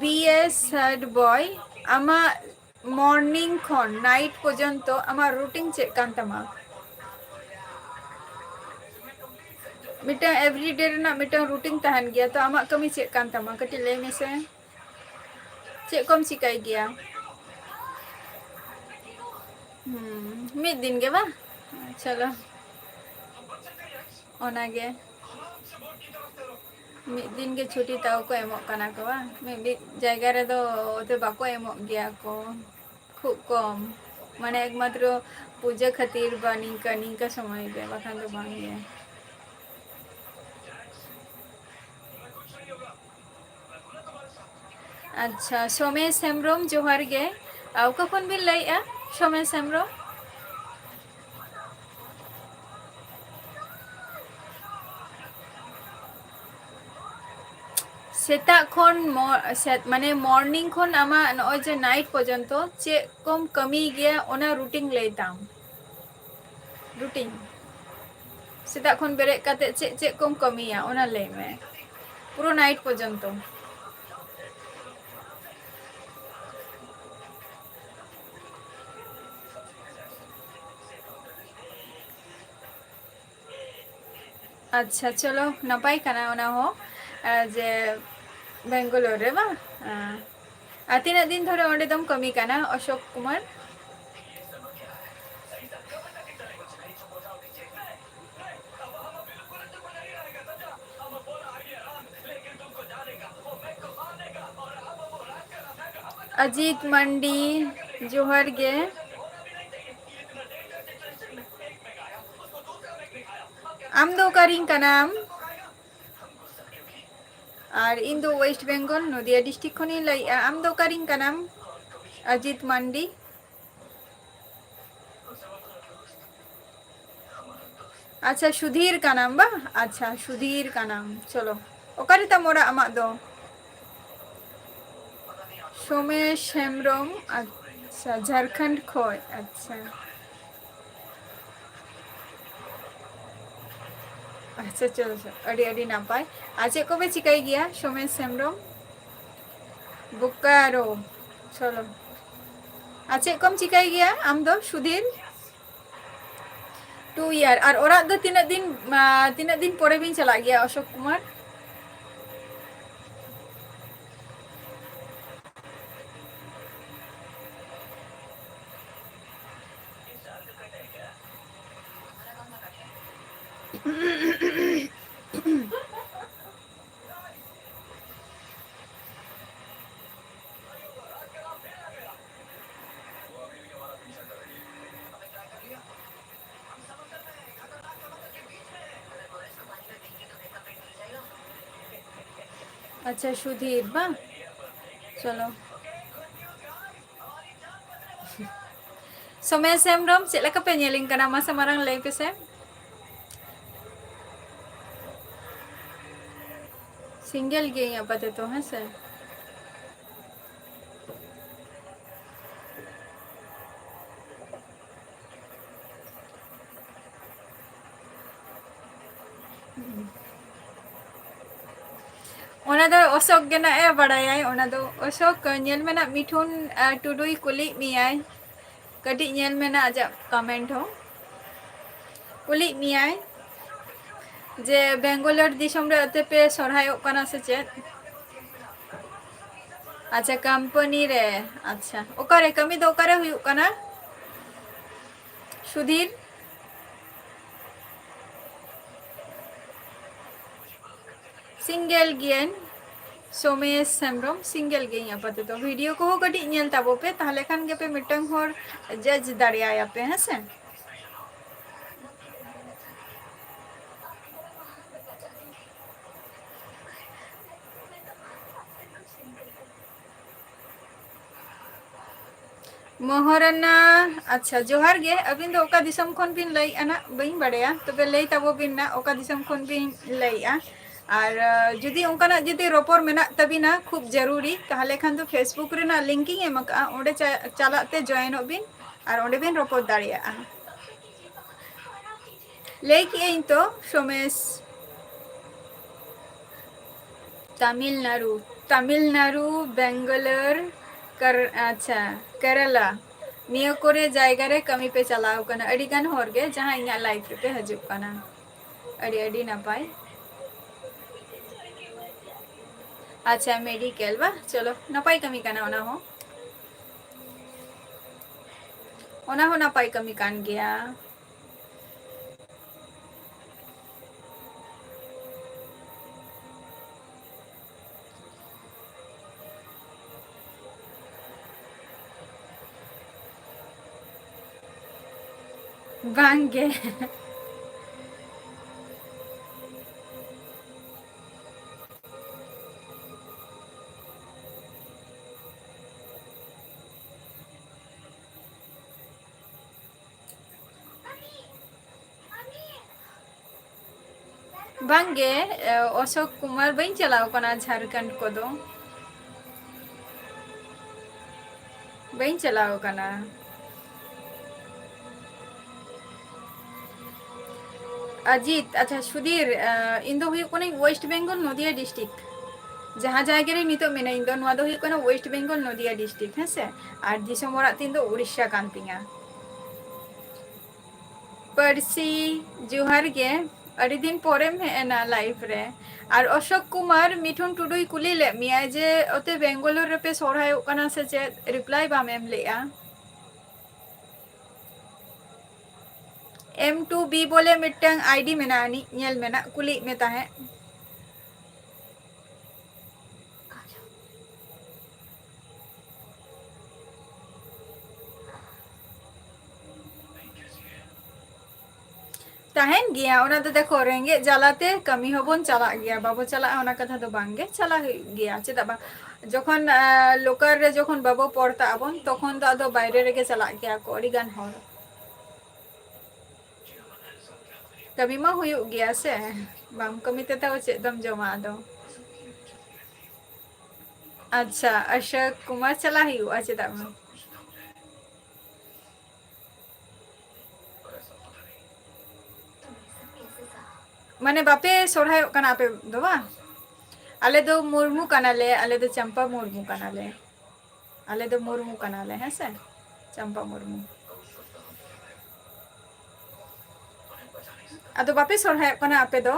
ᱵᱤ ᱮᱥ ᱦᱮᱰ ᱵᱚᱭ, ᱟᱢᱟᱜ ᱢᱚᱨᱱᱤᱝ ᱠᱷᱚᱱ ᱱᱟᱭᱤᱴ ᱯᱚᱨᱡᱚᱱᱛᱚ ᱟᱢᱟᱜ ᱨᱩᱴᱤᱱ ᱪᱮᱫ ᱠᱟᱱ ᱛᱟᱢᱟ? ᱢᱤᱫᱴᱟᱝ ᱮᱵᱷᱨᱤᱰᱮ ᱨᱮᱱᱟᱜ ᱢᱤᱫᱴᱟᱝ ᱨᱩᱴᱤᱱ ᱛᱟᱦᱮᱱ ᱜᱮᱭᱟ, ᱛᱚ ᱟᱢᱟᱜ ᱠᱟᱹᱢᱤ ᱪᱮᱫ ᱠᱟᱱ ᱛᱟᱢᱟ? ᱠᱟᱹᱴᱤᱡ ᱞᱟᱹᱭ ᱢᱮᱥᱮ, ᱪᱮᱫ ᱠᱚᱢ ᱪᱤᱠᱟᱹᱭ ᱜᱮᱭᱟ? ᱦᱩᱸ, ᱢᱤᱫ ᱫᱤᱱ ᱜᱮ ᱵᱟᱝ? ᱪᱚᱞᱚ, ᱚᱱᱟᱜᱮ᱾ ᱢᱤᱫ ᱫᱤᱱ ᱜᱮ ᱪᱷᱩᱴᱤ ᱛᱟᱣ ᱠᱚ ᱮᱢᱚᱜ ᱠᱟᱱᱟ ᱠᱚ ᱵᱟᱝ? ᱢᱤᱫ ᱢᱤᱫ ᱡᱟᱭᱜᱟ ᱨᱮᱫᱚ ᱛᱚ ᱵᱟᱠᱚ ᱮᱢᱚᱜ ᱜᱮᱭᱟ ᱠᱚ, ᱠᱷᱩᱵ ᱠᱚᱢ, ᱢᱟᱱᱮ ᱮᱠᱢᱟᱛᱨᱚ ᱯᱩᱡᱟᱹ ᱠᱷᱟᱹᱛᱤᱨ ᱵᱟ ᱱᱤᱝᱠᱟ ᱱᱤᱝᱠᱟ ᱥᱚᱢᱚᱭ ᱜᱮ, ᱵᱟᱠᱷᱟᱱ ᱫᱚ ᱵᱟᱝ ᱜᱮ᱾ ᱟᱪᱪᱷᱟ, ᱥᱳᱢᱮᱥ ᱦᱮᱢᱵᱨᱚᱢ, ᱡᱚᱦᱟᱨ ᱜᱮ᱾ ᱟᱨ ᱚᱠᱟ ᱠᱷᱚᱱ ᱵᱤᱱ ᱞᱟᱹᱭᱮᱜᱼᱟ, ᱥᱳᱢᱮᱥ ᱦᱮᱢᱵᱨᱚᱢ? ᱥᱮᱛᱟᱜ ᱠᱷᱚᱱ ᱢᱚ-, ᱥᱮ-, ᱢᱟᱱᱮ ᱢᱚᱨᱱᱤᱝ ᱠᱷᱚᱱ ᱟᱢᱟᱜ ᱱᱚᱜᱼᱚᱭ ᱡᱮ ᱱᱟᱭᱤᱴ ᱯᱚᱨᱡᱚᱱᱛᱚ ᱪᱮᱫ ᱠᱚᱢ ᱠᱟᱹᱢᱤᱭ ᱜᱮᱭᱟ, ᱚᱱᱟ ᱨᱩᱴᱤᱱ ᱞᱟᱹᱭ ᱛᱟᱢ᱾ ᱨᱩᱴᱤᱱ᱾ ᱥᱮᱛᱟᱜ ᱠᱷᱚᱱ ᱵᱮᱨᱮᱫ ᱠᱟᱛᱮ ᱪᱮᱫ ᱪᱮᱫ ᱠᱚᱢ ᱠᱟᱹᱢᱤᱭᱟ, ᱚᱱᱟ ᱞᱟᱹᱭ ᱢᱮ, ᱯᱩᱨᱟᱹ ᱱᱟᱭᱤᱴ ᱯᱚᱨᱡᱚᱱᱛᱚ᱾ ᱟᱪᱪᱷᱟ, ᱪᱚᱞᱚ, ᱱᱟᱯᱟᱭ ᱠᱟᱱᱟ ᱚᱱᱟ ᱦᱚᱸ, ᱟᱨ ᱡᱮ ᱵᱮᱝᱜᱟᱞᱳᱨ ᱨᱮ ᱵᱟᱝ? ᱟᱨ ᱛᱤᱱᱟᱹᱜ ᱫᱤᱱ ᱫᱷᱚᱨᱮ ᱚᱸᱰᱮ ᱫᱚᱢ ᱠᱟᱹᱢᱤ ᱠᱟᱱᱟ, ᱚᱥᱳᱠ ᱠᱩᱢᱟᱨ? ᱚᱡᱤᱛ ᱢᱟᱱᱰᱤ, ᱡᱚᱦᱟᱨ ᱜᱮ᱾ ᱟᱢ ᱫᱚ ᱚᱠᱟᱨᱤᱧ ᱠᱟᱱᱟᱢ? ᱟᱨ ᱤᱧ ᱫᱚ ᱳᱭᱮᱥᱴ ᱵᱮᱝᱜᱚᱞ, ᱱᱚᱫᱤᱭᱟ ᱰᱤᱥᱴᱨᱤᱠᱴ ᱠᱷᱚᱱᱤᱧ ᱞᱟᱹᱭᱮᱜᱼᱟ᱾ ᱟᱢ ᱫᱚ ᱚᱠᱟᱨᱤᱧ ᱠᱟᱱᱟᱢ? ᱚᱡᱤᱛ ᱢᱟᱱᱰᱤ᱾ ᱟᱪᱪᱷᱟ, ᱥᱩᱫᱷᱤᱨ ᱠᱟᱱᱟᱢ ᱵᱟ? ᱟᱪᱪᱷᱟ, ᱥᱩᱫᱷᱤᱨ ᱠᱟᱱᱟᱢ᱾ ᱪᱚᱞᱚ, ᱚᱠᱟᱨᱮ ᱛᱟᱢ ᱚᱲᱟᱜ ᱟᱢᱟᱜ ᱫᱚ? ᱥᱳᱢᱮᱥ ᱦᱮᱢᱵᱨᱚᱢ, ᱟᱪᱪᱷᱟ, ᱡᱷᱟᱲᱠᱷᱚᱸᱰ ᱠᱷᱚᱡ᱾ ᱟᱪᱪᱷᱟ, ᱟᱪᱪᱷᱟ, ᱪᱚᱞᱚ, ᱪᱚᱞᱚ, ᱟᱹᱰᱤ, ᱟᱹᱰᱤ ᱱᱟᱯᱟᱭ᱾ ᱟᱨ ᱪᱮᱫ ᱠᱚᱯᱮ ᱪᱤᱠᱟᱹᱭ ᱜᱮᱭᱟ, ᱥᱳᱢᱮᱥ ᱦᱮᱢᱵᱨᱚᱢ? ᱵᱳᱠᱟᱨᱳ᱾ ᱪᱚᱞᱚ, ᱟᱨ ᱪᱮᱫ ᱠᱚᱢ ᱪᱤᱠᱟᱹᱭ ᱜᱮᱭᱟ ᱟᱢ ᱫᱚ, ᱥᱩᱫᱷᱤᱨ? Two year᱾ ᱟᱨ ᱚᱲᱟᱜ ᱫᱚ ᱛᱤᱱᱟᱹᱜ ᱫᱤᱱ, ᱟᱸ, ᱛᱤᱱᱟᱹᱜ ᱫᱤᱱ ᱯᱚᱨᱮ ᱵᱤᱱ ᱪᱟᱞᱟᱜ ᱜᱮᱭᱟ, ᱚᱥᱳᱠ ᱠᱩᱢᱟᱨ? ᱟᱪᱪᱷᱟ, ᱥᱩᱫᱷᱤᱨ ᱵᱟᱝ? ᱪᱚᱞᱚ᱾ ᱥᱳᱢᱮᱥ ᱦᱮᱢᱵᱨᱚᱢ, ᱪᱮᱫ ᱞᱮᱠᱟ ᱯᱮ ᱧᱮᱞᱤᱧ ᱠᱟᱱᱟ? ᱢᱟᱥᱮ ᱢᱟᱨᱟᱝ ᱞᱟᱹᱭ ᱯᱮᱥᱮ᱾ ᱥᱤᱝᱜᱮᱞ ᱜᱤᱭᱟᱹᱧ ᱟᱯᱟᱛᱚᱛᱚ, ᱦᱮᱸ ᱥᱮ? ᱚᱱᱟ ᱫᱚ ᱚᱥᱳᱠ ᱜᱮ ᱱᱟᱜ ᱮ ᱵᱟᱲᱟᱭᱟᱭ, ᱚᱱᱟ ᱫᱚ ᱚᱥᱳᱠ, ᱧᱮᱞ ᱢᱮ ᱱᱟᱜ ᱢᱤᱴᱷᱩᱱ, ᱟᱨ, ᱴᱩᱰᱩᱭ ᱠᱩᱞᱤᱭᱮᱫ ᱢᱮᱭᱟᱭ᱾ ᱠᱟᱹᱴᱤᱡ ᱧᱮᱞ ᱢᱮ ᱱᱟᱜ ᱟᱡᱟᱜ comment ᱦᱚᱸ᱾ ᱠᱩᱞᱤᱭᱮᱫ ᱢᱮᱭᱟᱭ ᱡᱮ ᱵᱮᱝᱜᱟᱞᱳᱨ ᱫᱤᱥᱚᱢ ᱨᱮ ᱟᱯᱮ ᱯᱮ ᱥᱚᱨᱦᱟᱭᱚᱜ ᱠᱟᱱᱟ ᱥᱮ ᱪᱮᱫ? ᱟᱪᱪᱷᱟ, company ᱨᱮ᱾ ᱟᱪᱪᱷᱟ, ᱚᱠᱟᱨᱮ ᱠᱟᱹᱢᱤ ᱫᱚ ᱚᱠᱟᱨᱮ ᱦᱩᱭᱩᱜ ᱠᱟᱱᱟ ᱥᱩᱫᱷᱤᱨ? Single ᱜᱤᱭᱟᱹᱧ, ᱥᱳᱢᱮᱥ ᱦᱮᱢᱵᱨᱚᱢ, single ᱜᱤᱭᱟᱹᱧ ᱟᱯᱟᱛᱚᱛᱚ᱾ video ᱠᱚᱦᱚᱸ ᱠᱟᱹᱴᱤᱡ ᱧᱮᱞ ᱛᱟᱵᱚ ᱯᱮ, ᱛᱟᱦᱞᱮ ᱠᱷᱟᱱ ᱜᱮᱯᱮ ᱢᱤᱫᱴᱟᱝ ᱦᱚᱲ judge ᱫᱟᱲᱮᱭᱟᱭᱟ ᱯᱮ, ᱦᱮᱸ ᱥᱮ? ᱢᱚᱦᱚᱨᱟᱱᱟ, ᱟᱪᱪᱷᱟ, ᱡᱚᱦᱟᱨ ᱜᱮ᱾ ᱟᱹᱵᱤᱱ ᱫᱚ ᱚᱠᱟ ᱫᱤᱥᱚᱢ ᱠᱷᱚᱱ ᱵᱤᱱ ᱞᱟᱹᱭᱮᱫᱼᱟ ᱱᱟᱜ? ᱵᱟᱹᱧ ᱵᱟᱲᱟᱭᱟ, ᱛᱚᱵᱮ ᱞᱟᱹᱭ ᱛᱟᱵᱚ ᱵᱤᱱ ᱱᱟᱜ, ᱚᱠᱟ ᱫᱤᱥᱚᱢ ᱠᱷᱚᱱ ᱵᱤᱱ ᱞᱟᱹᱭᱮᱫᱼᱟ? ᱟᱨ, ᱟᱸ, ᱡᱩᱫᱤ ᱚᱱᱠᱟᱱᱟᱜ ᱡᱩᱫᱤ ᱨᱚᱯᱚᱲ ᱢᱮᱱᱟᱜ ᱛᱟᱵᱤᱱᱟ ᱠᱷᱩᱵ ᱡᱟᱹᱨᱩᱨᱤ, ᱛᱟᱦᱚᱞᱮ ᱠᱷᱟᱱ ᱫᱚ Facebook ᱨᱮᱱᱟᱜ link ᱤᱧ ᱮᱢ ᱟᱠᱟᱫᱼᱟ, ᱚᱸᱰᱮ ᱪᱟ-, ᱪᱟᱞᱟᱜ ᱛᱮ joinᱚᱜ ᱵᱤᱱ ᱟᱨ ᱚᱸᱰᱮ ᱵᱤᱱ ᱨᱚᱯᱚᱲ ᱫᱟᱲᱮᱭᱟᱜᱼᱟ᱾ ᱞᱟᱹᱭ ᱠᱮᱜᱼᱟᱹᱧ ᱛᱚ, ᱥᱳᱢᱮᱥ᱾ ᱛᱟᱢᱤᱞᱱᱟᱲᱩ, ᱛᱟᱢᱤᱞᱱᱟᱲᱩ, ᱵᱮᱝᱜᱟᱞᱳᱨ, ᱠᱟᱨ-, ᱟᱪᱪᱷᱟ, ᱠᱮᱨᱟᱞᱟ, ᱱᱤᱭᱟᱹ ᱠᱚᱨᱮ ᱡᱟᱭᱜᱟ ᱨᱮ ᱠᱟᱹᱢᱤ ᱯᱮ ᱪᱟᱞᱟᱣ ᱠᱟᱱᱟ᱾ ᱟᱹᱰᱤ ᱜᱟᱱ ᱦᱚᱲ ᱜᱮ ᱡᱟᱦᱟᱸ ᱤᱧᱟᱹᱜ live ᱨᱮᱯᱮ ᱦᱤᱡᱩᱜ ᱠᱟᱱᱟ, ᱟᱹᱰᱤ ᱟᱹᱰᱤ ᱱᱟᱯᱟᱭ᱾ ᱟᱪᱪᱷᱟ, medical ᱵᱟ, ᱪᱚᱞᱚ, ᱱᱟᱯᱟᱭ ᱠᱟᱹᱢᱤ ᱠᱟᱱᱟ ᱚᱱᱟ ᱦᱚᱸ, ᱚᱱᱟ ᱦᱚᱸ ᱱᱟᱯᱟᱭ ᱠᱟᱹᱢᱤ ᱠᱟᱱ ᱜᱮᱭᱟ᱾ ᱵᱟᱝ ᱜᱮ᱾ ᱵᱟᱝ ᱜᱮ, ᱮ, ᱚᱥᱳᱠ ᱠᱩᱢᱟᱨ, ᱵᱟᱹᱧ ᱪᱟᱞᱟᱣ ᱠᱟᱱᱟ ᱡᱷᱟᱲᱠᱷᱚᱸᱰ ᱠᱚᱫᱚ᱾ ᱵᱟᱹᱧ ᱪᱟᱞᱟᱣ ᱠᱟᱱᱟ᱾ ᱟᱡᱤᱛ, ᱟᱪᱪᱷᱟ, ᱥᱩᱫᱷᱤᱨ, ᱟᱸ, ᱤᱧ ᱫᱚ ᱦᱩᱭᱩᱜ ᱠᱟᱹᱱᱟᱹᱧ West Bengal, ᱱᱚᱫᱤᱭᱟ district᱾ ᱡᱟᱦᱟᱸ ᱡᱟᱭᱜᱟ ᱨᱮ ᱱᱤᱛᱚᱜ ᱢᱮᱱᱟᱹᱧ ᱫᱚ, ᱱᱚᱣᱟ ᱫᱚ ᱦᱩᱭᱩᱜ ᱠᱟᱱᱟ West Bengal, ᱱᱚᱫᱤᱭᱟ district, ᱦᱮᱸ ᱥᱮ? ᱟᱨ ᱫᱤᱥᱚᱢ ᱚᱲᱟᱜ ᱛᱤᱧ ᱫᱚ ᱩᱲᱤᱥᱥᱟ ᱠᱟᱱ ᱛᱤᱧᱟ᱾ ᱯᱟᱹᱨᱥᱤ, ᱡᱚᱦᱟᱨ ᱜᱮ, ᱟᱹᱰᱤ ᱫᱤᱱ ᱯᱚᱨᱮᱢ ᱦᱮᱡ ᱮᱱᱟ live ᱨᱮ᱾ ᱟᱨ ᱚᱥᱳᱠ ᱠᱩᱢᱟᱨ, ᱢᱤᱴᱷᱩᱱ ᱴᱩᱰᱩᱭ ᱠᱩᱞᱤ ᱞᱮᱫ ᱢᱮᱭᱟ ᱡᱮ ᱚᱛᱮ ᱵᱮᱝᱜᱟᱞᱳᱨ ᱨᱮᱯᱮ ᱥᱚᱨᱦᱟᱭᱚᱜ ᱠᱟᱱᱟ ᱥᱮ ᱪᱮᱫ? Reply ᱵᱟᱢ ᱮᱢ ᱞᱮᱫᱼᱟ᱾ M two B ᱵᱚᱞᱮ ᱢᱤᱫᱴᱟᱝ ID ᱢᱮᱱᱟᱜᱼᱟ, ᱟᱹᱱᱤᱡ ᱧᱮᱞ ᱢᱮ ᱱᱟᱜ, ᱠᱩᱞᱤᱭᱮᱫ ᱢᱮ ᱛᱟᱦᱮᱸᱫ᱾ ᱛᱟᱦᱮᱱ ᱜᱮᱭᱟ, ᱚᱱᱟ ᱫᱚ ᱫᱮᱠᱷᱚ, ᱨᱮᱸᱜᱮᱡ ᱡᱟᱞᱟᱛᱮ ᱠᱟᱹᱢᱤ ᱦᱚᱸᱵᱚᱱ ᱪᱟᱞᱟᱜ ᱜᱮᱭᱟ, ᱵᱟᱵᱚ ᱪᱟᱞᱟᱜᱼᱟ ᱚᱱᱟ ᱠᱟᱛᱷᱟ ᱫᱚ ᱵᱟᱝ ᱜᱮ, ᱪᱟᱞᱟᱜ ᱦᱩᱭᱩᱜ ᱜᱮᱭᱟ, ᱪᱮᱫᱟᱜ ᱵᱟᱝ? ᱡᱚᱠᱷᱚᱱ, ᱟᱸ, local ᱨᱮ ᱡᱚᱠᱷᱚᱱ ᱵᱟᱵᱚ ᱯᱚᱲᱛᱟᱜ ᱟᱵᱚᱱ, ᱛᱚᱠᱷᱚᱱ ᱫᱚ ᱟᱫᱚ ᱵᱟᱭᱨᱮ ᱨᱮᱜᱮ ᱪᱟᱞᱟᱜ ᱜᱮᱭᱟ ᱠᱚ ᱟᱹᱰᱤ ᱜᱟᱱ ᱦᱚᱲ᱾ ᱠᱟᱹᱢᱤ ᱢᱟ ᱦᱩᱭᱩᱜ ᱜᱮᱭᱟ ᱥᱮ, ᱵᱟᱢ ᱠᱟᱹᱢᱤ ᱛᱮ ᱛᱟᱣ ᱪᱮᱫ ᱫᱚᱢ ᱡᱚᱢᱟ ᱟᱫᱚ? ᱟᱪᱪᱷᱟ, ᱚᱥᱳᱠ ᱠᱩᱢᱟᱨ, ᱪᱟᱞᱟᱜ ᱦᱩᱭᱩᱜᱼᱟ, ᱪᱮᱫᱟᱜ ᱵᱟᱝ? ᱢᱟᱱᱮ, ᱵᱟᱯᱮ ᱥᱚᱨᱦᱟᱭᱚᱜ ᱠᱟᱱᱟ ᱟᱯᱮ ᱫᱚ, ᱵᱟᱝ? ᱟᱞᱮ ᱫᱚ ᱢᱩᱨᱢᱩ ᱠᱟᱱᱟᱞᱮ, ᱟᱞᱮ ᱫᱚ ᱪᱟᱢᱯᱟ ᱢᱩᱨᱢᱩ ᱠᱟᱱᱟᱞᱮ᱾ ᱟᱞᱮ ᱫᱚ ᱢᱩᱨᱢᱩ ᱠᱟᱱᱟᱞᱮ, ᱦᱮᱸ ᱥᱮ? ᱪᱟᱢᱯᱟ ᱢᱩᱨᱢᱩ᱾ ᱟᱫᱚ ᱵᱟᱯᱮ ᱥᱚᱨᱦᱟᱭᱚᱜ ᱠᱟᱱᱟ ᱟᱯᱮ ᱫᱚ,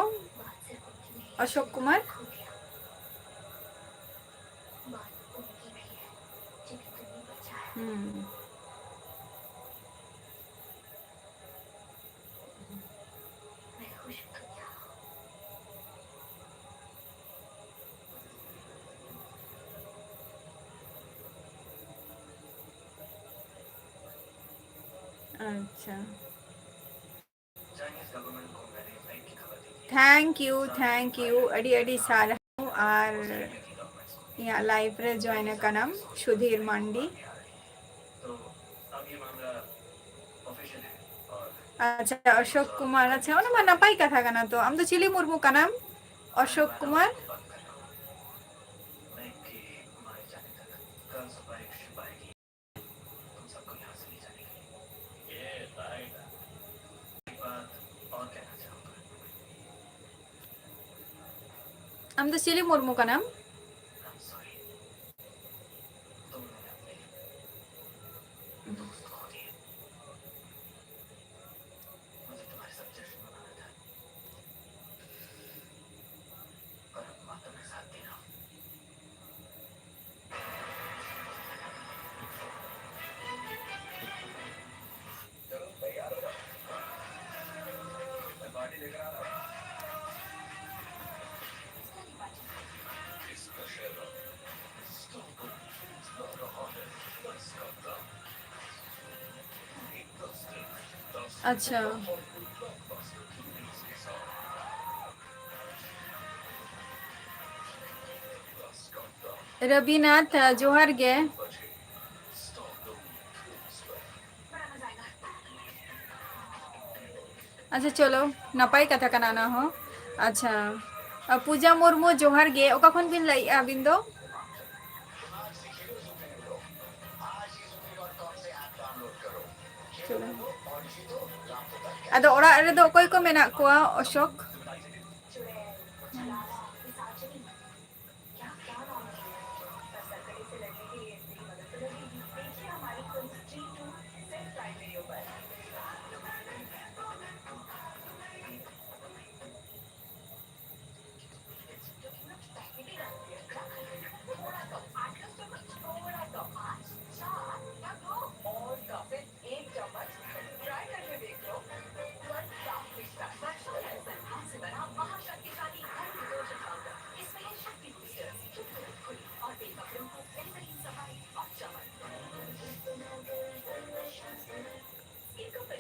ᱚᱥᱳᱠ ᱠᱩᱢᱟᱨ? ᱦᱩᱸ᱾ ᱟᱪᱪᱷᱟ᱾ Thank you, thank you, ᱟᱹᱰᱤ ᱟᱹᱰᱤ ᱥᱟᱨᱦᱟᱣ᱾ ᱟᱨ ᱤᱧᱟᱹᱜ live ᱨᱮ join ᱟᱠᱟᱱᱟᱢ, ᱥᱩᱫᱷᱤᱨ ᱢᱟᱱᱰᱤ᱾ ᱟᱪᱪᱷᱟ, ᱚᱥᱳᱠ ᱠᱩᱢᱟᱨ, ᱟᱪᱪᱷᱟ, ᱚᱱᱟ ᱢᱟ ᱱᱟᱯᱟᱭ ᱠᱟᱛᱷᱟ ᱠᱟᱱᱟ ᱛᱚ᱾ ᱟᱢ ᱫᱚ ᱪᱤᱞᱤ ᱢᱩᱨᱢᱩ ᱠᱟᱱᱟᱢ, ᱚᱥᱳᱠ ᱠᱩᱢᱟᱨ? ᱟᱢ ᱫᱚ ᱪᱤᱞᱤ ᱢᱩᱨᱢᱩ ᱠᱟᱱᱟᱢ? ᱟᱪᱪᱷᱟ᱾ ᱨᱚᱵᱤᱱᱟᱛᱷ, ᱡᱚᱦᱟᱨ ᱜᱮ᱾ ᱟᱪᱪᱷᱟ, ᱪᱚᱞᱚ, ᱱᱟᱯᱟᱭ ᱠᱟᱛᱷᱟ ᱠᱟᱱᱟ ᱚᱱᱟ ᱦᱚᱸ᱾ ᱟᱪᱪᱷᱟ, ᱟ, ᱯᱩᱡᱟ ᱢᱩᱨᱢᱩ, ᱡᱚᱦᱟᱨ ᱜᱮ᱾ ᱚᱠᱟ ᱠᱷᱚᱱ ᱵᱤᱱ ᱞᱟᱹᱭᱮᱜᱼᱟ ᱟᱹᱵᱤᱱ ᱫᱚ? ᱪᱚᱞᱚ᱾ ᱟᱫᱚ ᱚᱲᱟᱜ ᱨᱮᱫᱚ ᱚᱠᱚᱭ ᱠᱚ ᱢᱮᱱᱟᱜ ᱠᱚᱣᱟ, ᱚᱥᱳᱠ?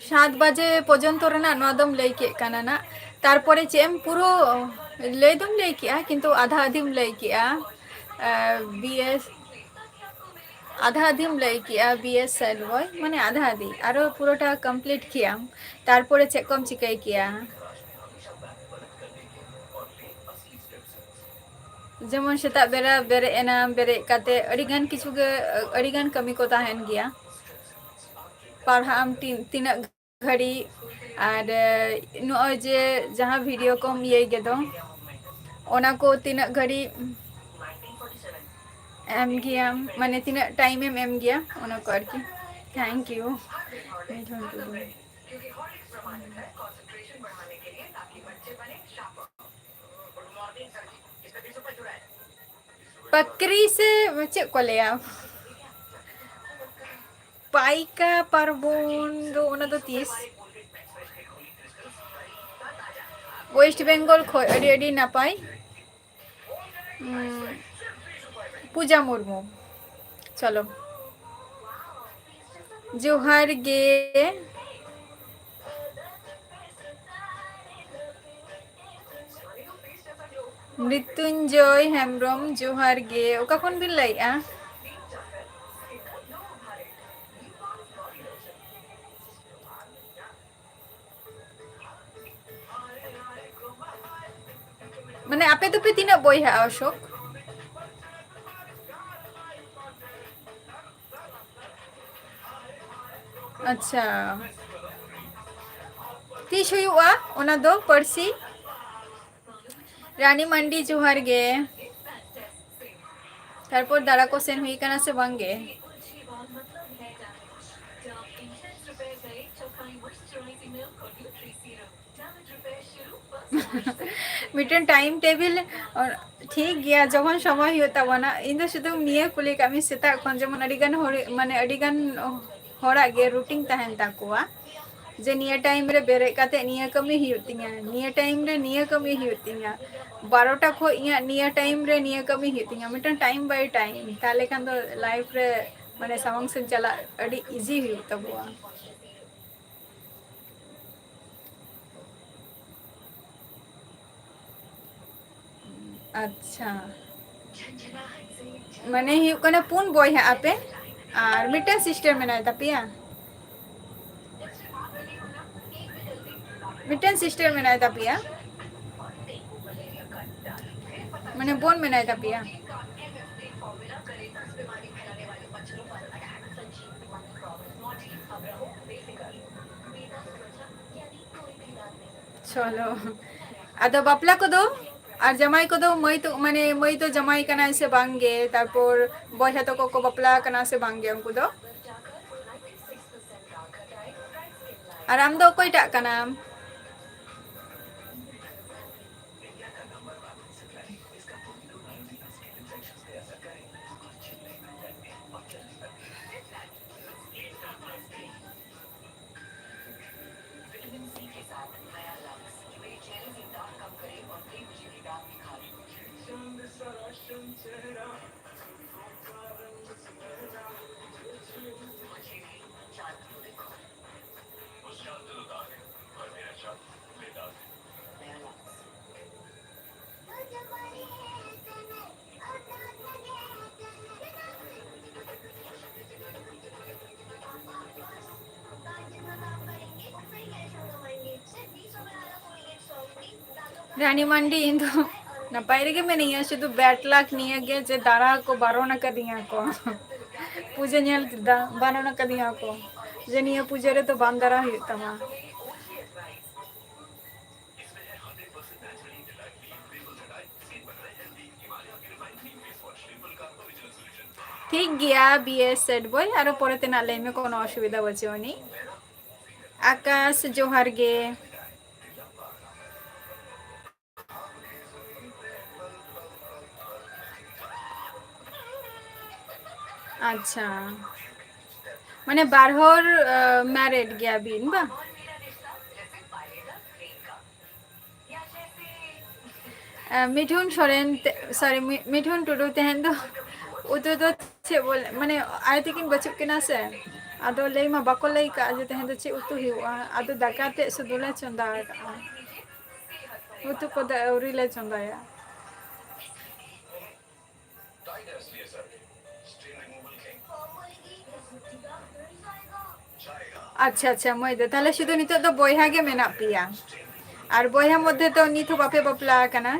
ᱥᱟᱛ ᱵᱟᱡᱮ ᱯᱚᱨᱡᱚᱱᱛᱚ ᱨᱮᱱᱟᱜ ᱱᱚᱣᱟ ᱫᱚᱢ ᱞᱟᱹᱭ ᱠᱮᱫ ᱠᱟᱱᱟ ᱱᱟᱜ᱾ ᱛᱟᱨᱯᱚᱨᱮ ᱪᱮᱫ ᱮᱢ ᱯᱩᱨᱟᱹ ᱞᱟᱹᱭ ᱫᱚᱢ ᱞᱟᱹᱭ ᱠᱮᱜᱼᱟ, ᱠᱤᱱᱛᱩ ᱟᱫᱷᱟ ᱟᱫᱷᱤᱢ ᱞᱟᱹᱭ ᱠᱮᱜᱼᱟ᱾ ᱟᱨ ᱵᱤ ᱮᱥ, ᱟᱫᱷᱟ ᱟᱫᱷᱤᱢ ᱞᱟᱹᱭ ᱠᱮᱜᱼᱟ, ᱵᱤ ᱮᱥ ᱥᱮᱞ ᱵᱚᱭ, ᱢᱟᱱᱮ ᱟᱫᱷᱟ ᱟᱫᱷᱤ, ᱟᱨᱚ ᱯᱩᱨᱟᱹᱴᱟ complete ᱠᱮᱜᱼᱟᱢ᱾ ᱛᱟᱨᱯᱚᱨᱮ ᱪᱮᱫ ᱠᱚᱢ ᱪᱤᱠᱟᱹᱭ ᱠᱮᱜᱼᱟ? ᱡᱮᱢᱚᱱ ᱥᱮᱛᱟᱜ ᱵᱮᱲᱟ ᱵᱮᱨᱮᱫ ᱮᱱᱟᱢ, ᱵᱮᱨᱮᱫ ᱠᱟᱛᱮ ᱟᱹᱰᱤᱜᱟᱱ ᱠᱤᱪᱷᱩ ᱜᱮ, ᱟᱹᱰᱤᱜᱟᱱ ᱠᱟᱹᱢᱤ ᱠᱚ ᱛᱟᱦᱮᱱ ᱜᱮᱭᱟ᱾ ᱯᱟᱲᱦᱟᱜ ᱟᱢ ᱛᱤᱱ-, ᱛᱤᱱᱟᱹᱜ ᱜᱷᱟᱹᱲᱤᱡ, ᱟᱨ, ᱮ, ᱱᱚᱜᱼᱚᱭ ᱡᱮ ᱡᱟᱦᱟᱸ video ᱠᱚᱢ ᱤᱭᱟᱹᱭ ᱜᱮᱫᱚ, ᱚᱱᱟ ᱠᱚ ᱛᱤᱱᱟᱹᱜ ᱜᱷᱟᱹᱲᱤᱡ ᱮᱢ ᱜᱮᱭᱟᱢ, ᱢᱟᱱᱮ ᱛᱤᱱᱟᱹᱜ time ᱮᱢ ᱮᱢ ᱜᱮᱭᱟ, ᱚᱱᱟ ᱠᱚ ᱟᱨᱠᱤ᱾ Thank you᱾ ᱯᱟᱠᱨᱤ ᱥᱮ ᱪᱮᱫ ᱠᱚ ᱞᱟᱹᱭᱟ? ᱯᱟᱭᱠᱟ ᱯᱟᱨᱵᱚᱱ ᱫᱚ, ᱚᱱᱟ ᱫᱚ ᱛᱤᱥ? West Bengal ᱠᱷᱚᱡ ᱟᱹᱰᱤ ᱟᱹᱰᱤ ᱱᱟᱯᱟᱭ᱾ ᱩᱸ, ᱯᱩᱡᱟ ᱢᱩᱨᱢᱩ, ᱪᱚᱞᱚ, ᱡᱚᱦᱟᱨ ᱜᱮ᱾ ᱢᱨᱤᱛᱩᱧᱡᱚᱭ ᱦᱮᱢᱵᱨᱚᱢ, ᱡᱚᱦᱟᱨ ᱜᱮ᱾ ᱚᱠᱟ ᱠᱷᱚᱱ ᱵᱤᱱ ᱞᱟᱹᱭᱮᱜᱼᱟ? ᱢᱟᱱᱮ, ᱟᱯᱮ ᱫᱚᱯᱮ ᱛᱤᱱᱟᱹᱜ ᱵᱚᱭᱦᱟᱜᱼᱟ, ᱚᱥᱳᱠ? ᱟᱪᱪᱷᱟ, ᱛᱤᱥ ᱦᱩᱭᱩᱜᱼᱟ ᱚᱱᱟ ᱫᱚ ᱯᱟᱹᱨᱥᱤ? ᱨᱟᱱᱤ ᱢᱟᱱᱰᱤ, ᱡᱚᱦᱟᱨ ᱜᱮ᱾ ᱛᱟᱨᱯᱚᱨ ᱫᱟᱬᱟ ᱠᱚ ᱥᱮᱱ ᱦᱩᱭ ᱠᱟᱱᱟ ᱥᱮ ᱵᱟᱝ ᱜᱮ? ᱢᱤᱫᱴᱮᱱ time table, ᱚ, ᱴᱷᱤᱠ ᱜᱮᱭᱟ, ᱡᱚᱠᱷᱚᱱ ᱥᱚᱢᱚᱭ ᱦᱩᱭᱩᱜ ᱛᱟᱵᱚᱱᱟ᱾ ᱤᱧ ᱫᱚ ᱥᱩᱫᱷᱩ ᱱᱤᱭᱟᱹ ᱠᱩᱞᱤ ᱠᱟᱜ ᱢᱤᱧ, ᱥᱮᱛᱟᱜ ᱠᱷᱚᱱ ᱡᱮᱢᱚᱱ ᱟᱹᱰᱤ ᱜᱟᱱ ᱦᱚᱲ, ᱢᱟᱱᱮ ᱟᱹᱰᱤ ᱜᱟᱱ ᱦᱚᱲᱟᱜ ᱜᱮ routine ᱛᱟᱦᱮᱱ ᱛᱟᱠᱚᱣᱟ ᱡᱮ ᱱᱤᱭᱟᱹ time ᱨᱮ ᱵᱮᱨᱮᱫ ᱠᱟᱛᱮ ᱱᱤᱭᱟᱹ ᱠᱟᱹᱢᱤ ᱦᱩᱭᱩᱜ ᱛᱤᱧᱟ, ᱱᱤᱭᱟᱹ time ᱨᱮ ᱱᱤᱭᱟᱹ ᱠᱟᱹᱢᱤ ᱦᱩᱭᱩᱜ ᱛᱤᱧᱟ, ᱵᱟᱨᱚᱴᱟ ᱠᱷᱚᱡ ᱤᱧᱟᱹᱜ ᱱᱤᱭᱟᱹ time ᱨᱮ ᱱᱤᱭᱟᱹ ᱠᱟᱹᱢᱤ ᱦᱩᱭᱩᱜ ᱛᱤᱧᱟ, ᱢᱤᱫᱴᱮᱱ time by time᱾ ᱛᱟᱦᱞᱮ ᱠᱷᱟᱱ ᱫᱚ life ᱨᱮ, ᱢᱟᱱᱮ, ᱥᱟᱢᱟᱝ ᱥᱮᱫ ᱪᱟᱞᱟᱜ ᱟᱹᱰᱤ easy ᱦᱩᱭᱩᱜ ᱛᱟᱵᱚᱣᱟ᱾ ᱟᱪᱪᱷᱟ, ᱢᱟᱱᱮ ᱦᱩᱭᱩᱜ ᱠᱟᱱᱟ ᱯᱩᱱ ᱵᱚᱭᱦᱟ ᱟᱯᱮ ᱟᱨ ᱢᱤᱫᱴᱮᱱ sister ᱢᱮᱱᱟᱭ ᱛᱟᱯᱮᱭᱟ? ᱢᱤᱫᱴᱮᱱ sister ᱢᱮᱱᱟᱭ ᱛᱟᱯᱮᱭᱟ, ᱢᱟᱱᱮ ᱵᱳᱱ ᱢᱮᱱᱟᱭ ᱛᱟᱯᱮᱭᱟ? ᱪᱚᱞᱚ, ᱟᱫᱚ ᱵᱟᱯᱞᱟ ᱠᱚᱫᱚ ᱟᱨ ᱡᱟᱢᱟᱭ ᱠᱚᱫᱚ ᱢᱟᱹᱭ ᱛᱚ, ᱢᱟᱱᱮ, ᱢᱟᱹᱭ ᱫᱚ ᱡᱟᱢᱟᱭ ᱠᱟᱱᱟᱭ ᱥᱮ ᱵᱟᱝ ᱜᱮ? ᱛᱟᱨᱯᱚᱨ ᱵᱚᱭᱦᱟ ᱛᱟᱠᱚ ᱠᱚ ᱵᱟᱯᱞᱟ ᱟᱠᱟᱱᱟ ᱥᱮ ᱵᱟᱝ ᱜᱮ ᱩᱱᱠᱩ ᱫᱚ? ᱟᱨ ᱟᱢ ᱫᱚ ᱚᱠᱚᱭᱴᱟᱜ ᱠᱟᱱᱟᱢ? ᱨᱟᱱᱤ ᱢᱟᱱᱰᱤ, ᱤᱧ ᱫᱚ ᱱᱟᱯᱟᱭ ᱨᱮᱜᱮ ᱢᱮᱱᱟᱹᱧᱟ, ᱥᱩᱫᱷᱩ bad luck ᱱᱤᱭᱟᱹ ᱜᱮ ᱡᱮ ᱫᱟᱬᱟ ᱠᱚ ᱵᱟᱨᱚᱱ ᱟᱠᱟᱫᱤᱧᱟ ᱠᱚ᱾ ᱯᱩᱡᱟᱹ ᱧᱮᱞ ᱫᱟ-, ᱵᱟᱨᱚᱱ ᱟᱠᱟᱫᱤᱧᱟ ᱠᱚ ᱡᱮ ᱱᱤᱭᱟᱹ ᱯᱩᱡᱟᱹ ᱨᱮᱫᱚ ᱵᱟᱝ ᱫᱟᱬᱟ ᱦᱩᱭᱩᱜ ᱛᱟᱢᱟ᱾ ᱴᱷᱤᱠ ᱜᱮᱭᱟ, ᱵᱤ ᱮᱥ sad boy, ᱟᱨᱚ ᱯᱚᱨᱮ ᱛᱮᱱᱟᱜ ᱞᱟᱹᱭ ᱢᱮ, ᱠᱳᱱᱳ ᱚᱥᱩᱵᱤᱫᱷᱟ ᱵᱟᱹᱪᱩᱜ ᱟᱹᱱᱤᱡ᱾ ᱟᱠᱟᱥ, ᱡᱚᱦᱟᱨ ᱜᱮ᱾ ᱟᱪᱪᱷᱟ, ᱢᱟᱱᱮ ᱵᱟᱨ ᱦᱚᱲ, ᱟ, married ᱜᱮᱭᱟ ᱵᱤᱱ ᱵᱟᱝ? ᱟ, ᱢᱤᱴᱷᱩᱱ ᱥᱚᱨᱮᱱ ᱛᱮ-, sorry, ᱢᱤ-, ᱢᱤᱴᱷᱩᱱ ᱴᱩᱰᱩ, ᱛᱮᱦᱮᱧ ᱫᱚ ᱩᱛᱩ ᱫᱚ ᱪᱮᱫ ᱵᱚᱞᱮ, ᱢᱟᱱᱮ ᱟᱭᱳ ᱛᱟᱹᱠᱤᱱ ᱵᱟᱹᱪᱩᱜ ᱠᱤᱱᱟ ᱥᱮ, ᱟᱫᱚ ᱞᱟᱹᱭ ᱢᱟ ᱵᱟᱠᱚ ᱞᱟᱹᱭ ᱠᱟᱜᱼᱟ ᱡᱮ ᱛᱮᱦᱮᱧ ᱫᱚ ᱪᱮᱫ ᱩᱛᱩ ᱦᱩᱭᱩᱜᱼᱟ, ᱟᱫᱚ ᱫᱟᱠᱟ ᱛᱮᱫ ᱥᱩᱫᱷᱩ ᱞᱮ ᱪᱚᱸᱫᱟ ᱟᱠᱟᱜᱼᱟ, ᱩᱛᱩ ᱠᱚᱫᱚ ᱟᱹᱣᱨᱤ ᱞᱮ ᱪᱚᱸᱫᱟᱭᱟ᱾ ᱟᱪᱪᱷᱟ, ᱟᱪᱪᱷᱟ, ᱢᱟᱹᱭ ᱫᱚ, ᱛᱟᱦᱞᱮ ᱥᱩᱫᱷᱩ ᱱᱤᱛᱚᱜ ᱫᱚ ᱵᱚᱭᱦᱟ ᱜᱮ ᱢᱮᱱᱟᱜ ᱯᱮᱭᱟ, ᱟᱨ ᱵᱚᱭᱦᱟ ᱢᱚᱫᱽᱫᱷᱮ ᱫᱚ ᱱᱤᱛ ᱦᱚᱸ ᱵᱟᱯᱮ ᱵᱟᱯᱞᱟ ᱟᱠᱟᱱᱟ?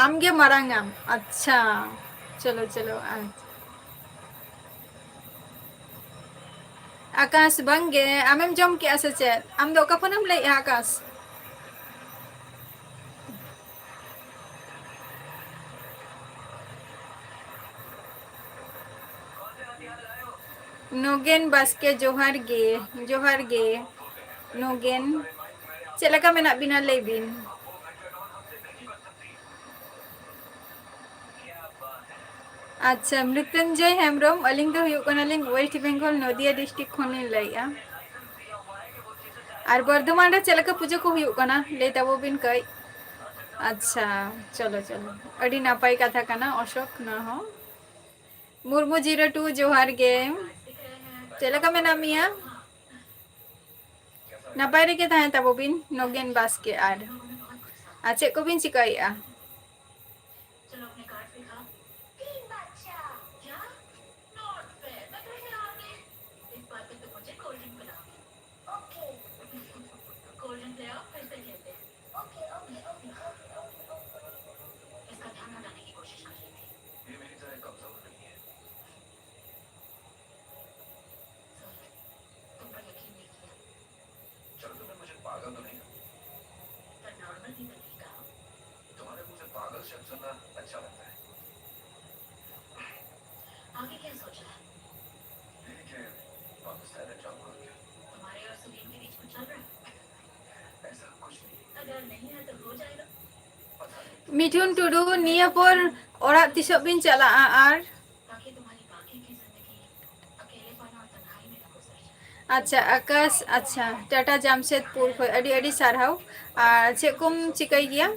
ᱟᱢ ᱜᱮ ᱢᱟᱨᱟᱝ ᱟᱢ? ᱟᱪᱪᱷᱟ, ᱪᱚᱞᱚ, ᱪᱚᱞᱚ, ᱟᱪᱪᱷᱟ᱾ ᱟᱠᱟᱥ, ᱵᱟᱝ ᱜᱮ, ᱟᱢᱮᱢ ᱡᱚᱢ ᱠᱮᱜᱼᱟ ᱥᱮ ᱪᱮᱫ? ᱟᱢ ᱫᱚ ᱚᱠᱟ ᱠᱷᱚᱱᱮᱢ ᱞᱟᱹᱭᱮᱜᱼᱟ, ᱟᱠᱟᱥ? ᱱᱚᱜᱮᱱ ᱵᱟᱥᱠᱮ, ᱡᱚᱦᱟᱨ ᱜᱮ, ᱡᱚᱦᱟᱨ ᱜᱮ᱾ ᱱᱚᱜᱮᱱ, ᱪᱮᱫ ᱞᱮᱠᱟ ᱢᱮᱱᱟᱜ ᱵᱤᱱᱟ ᱞᱟᱹᱭ ᱵᱤᱱ? ᱟᱪᱪᱷᱟ, ᱢᱨᱤᱛᱩᱧᱡᱚᱭ ᱦᱮᱢᱵᱨᱚᱢ, ᱟᱹᱞᱤᱧ ᱫᱚ ᱦᱩᱭᱩᱜ ᱠᱟᱱᱟᱞᱤᱧ West Bengal, ᱱᱚᱫᱤᱭᱟ district ᱠᱷᱚᱱ ᱞᱤᱧ ᱞᱟᱹᱭᱮᱫᱼᱟ᱾ ᱟᱨ ᱵᱚᱨᱫᱷᱚᱢᱟᱱ ᱨᱮ ᱪᱮᱫ ᱞᱮᱠᱟ ᱯᱩᱡᱟᱹ ᱠᱚ ᱦᱩᱭᱩᱜ ᱠᱟᱱᱟ, ᱞᱟᱹᱭ ᱛᱟᱵᱚ ᱵᱤᱱ ᱠᱟᱹᱡ᱾ ᱟᱪᱪᱷᱟ, ᱪᱚᱞᱚ ᱪᱚᱞᱚ, ᱟᱹᱰᱤ ᱱᱟᱯᱟᱭ ᱠᱟᱛᱷᱟ ᱠᱟᱱᱟ, ᱚᱥᱳᱠ ᱱᱚᱣᱟ ᱦᱚᱸ᱾ ᱢᱩᱨᱢᱩ zero two, ᱡᱚᱦᱟᱨ ᱜᱮ᱾ ᱪᱮᱫ ᱞᱮᱠᱟ ᱢᱮᱱᱟᱜ ᱢᱮᱭᱟ? ᱱᱟᱯᱟᱭ ᱨᱮᱜᱮ ᱛᱟᱦᱮᱸ ᱛᱟᱵᱚ ᱵᱤᱱ, ᱱᱚᱜᱮᱱ ᱵᱟᱥᱠᱮ᱾ ᱟᱨ, ᱟᱨ ᱪᱮᱫ ᱠᱚᱵᱤᱱ ᱪᱤᱠᱟᱹᱭᱮᱫᱼᱟ? चलो अपने कार्ड दिखा। तीन बादशाह। क्या? Not fair. मैं तुम्हें क्या आ गई? इस बार पे तुम मुझे कोल्ड ड्रिंक पिलाओगे। ओके। कोल्ड ड्रिंक ले आओ, फिर से खेलते हैं। Okay, okay, okay, okay, okay, okay. इसका ध्यान हटाने की कोशिश कर रही थी। ये मेरी तरह कमजोर नहीं है। सॉरी, तुम पर यकीन नहीं किया। चलो, तुमने मुझे पागल तो नहीं कहा? पर नॉर्मल भी तो नहीं कहा। तुम्हारे मुंह से पागल शब्द सुनना अच्छा लगता है। आगे क्या सोचा है? ठीक है, वापस थाईलैंड जाऊंगा और क्या? तुम्हारे और सुनील के बीच कुछ चल रहा है? ऐसा कुछ नहीं। अगर नहीं है तो हो जाएगा। पता नहीं। ᱢᱤᱴᱷᱩᱱ ᱴᱩᱰᱩ, ᱱᱤᱭᱟᱹ ᱯᱚᱨ ᱚᱲᱟᱜ ᱛᱤᱥᱚᱜ ᱵᱤᱱ ᱪᱟᱞᱟᱜᱼᱟ? ᱟᱨ ᱛᱟᱠᱤ ᱛᱩᱢᱦᱟᱨᱤ ᱵᱟᱠᱤ ᱠᱤ ᱡᱤᱱᱫᱮᱜᱤ ᱟᱠᱮᱞᱮᱯᱟᱱ ᱟᱨ ᱛᱟᱱᱦᱟᱭᱤ ᱢᱮ ᱱᱟ ᱜᱩᱡᱟᱨ ᱡᱟᱭᱮ᱾ ᱟᱪᱪᱷᱟ, ᱟᱠᱟᱥ, ᱟᱪᱪᱷᱟ, ᱴᱟᱴᱟ ᱡᱟᱢᱥᱮᱫᱽᱯᱩᱨ ᱠᱷᱚᱱ ᱟᱹᱰᱤ ᱟᱹᱰᱤ ᱥᱟᱨᱦᱟᱣ᱾ ᱟᱨ ᱪᱮᱫ ᱠᱚᱢ ᱪᱤᱠᱟᱹᱭ ᱜᱮᱭᱟ?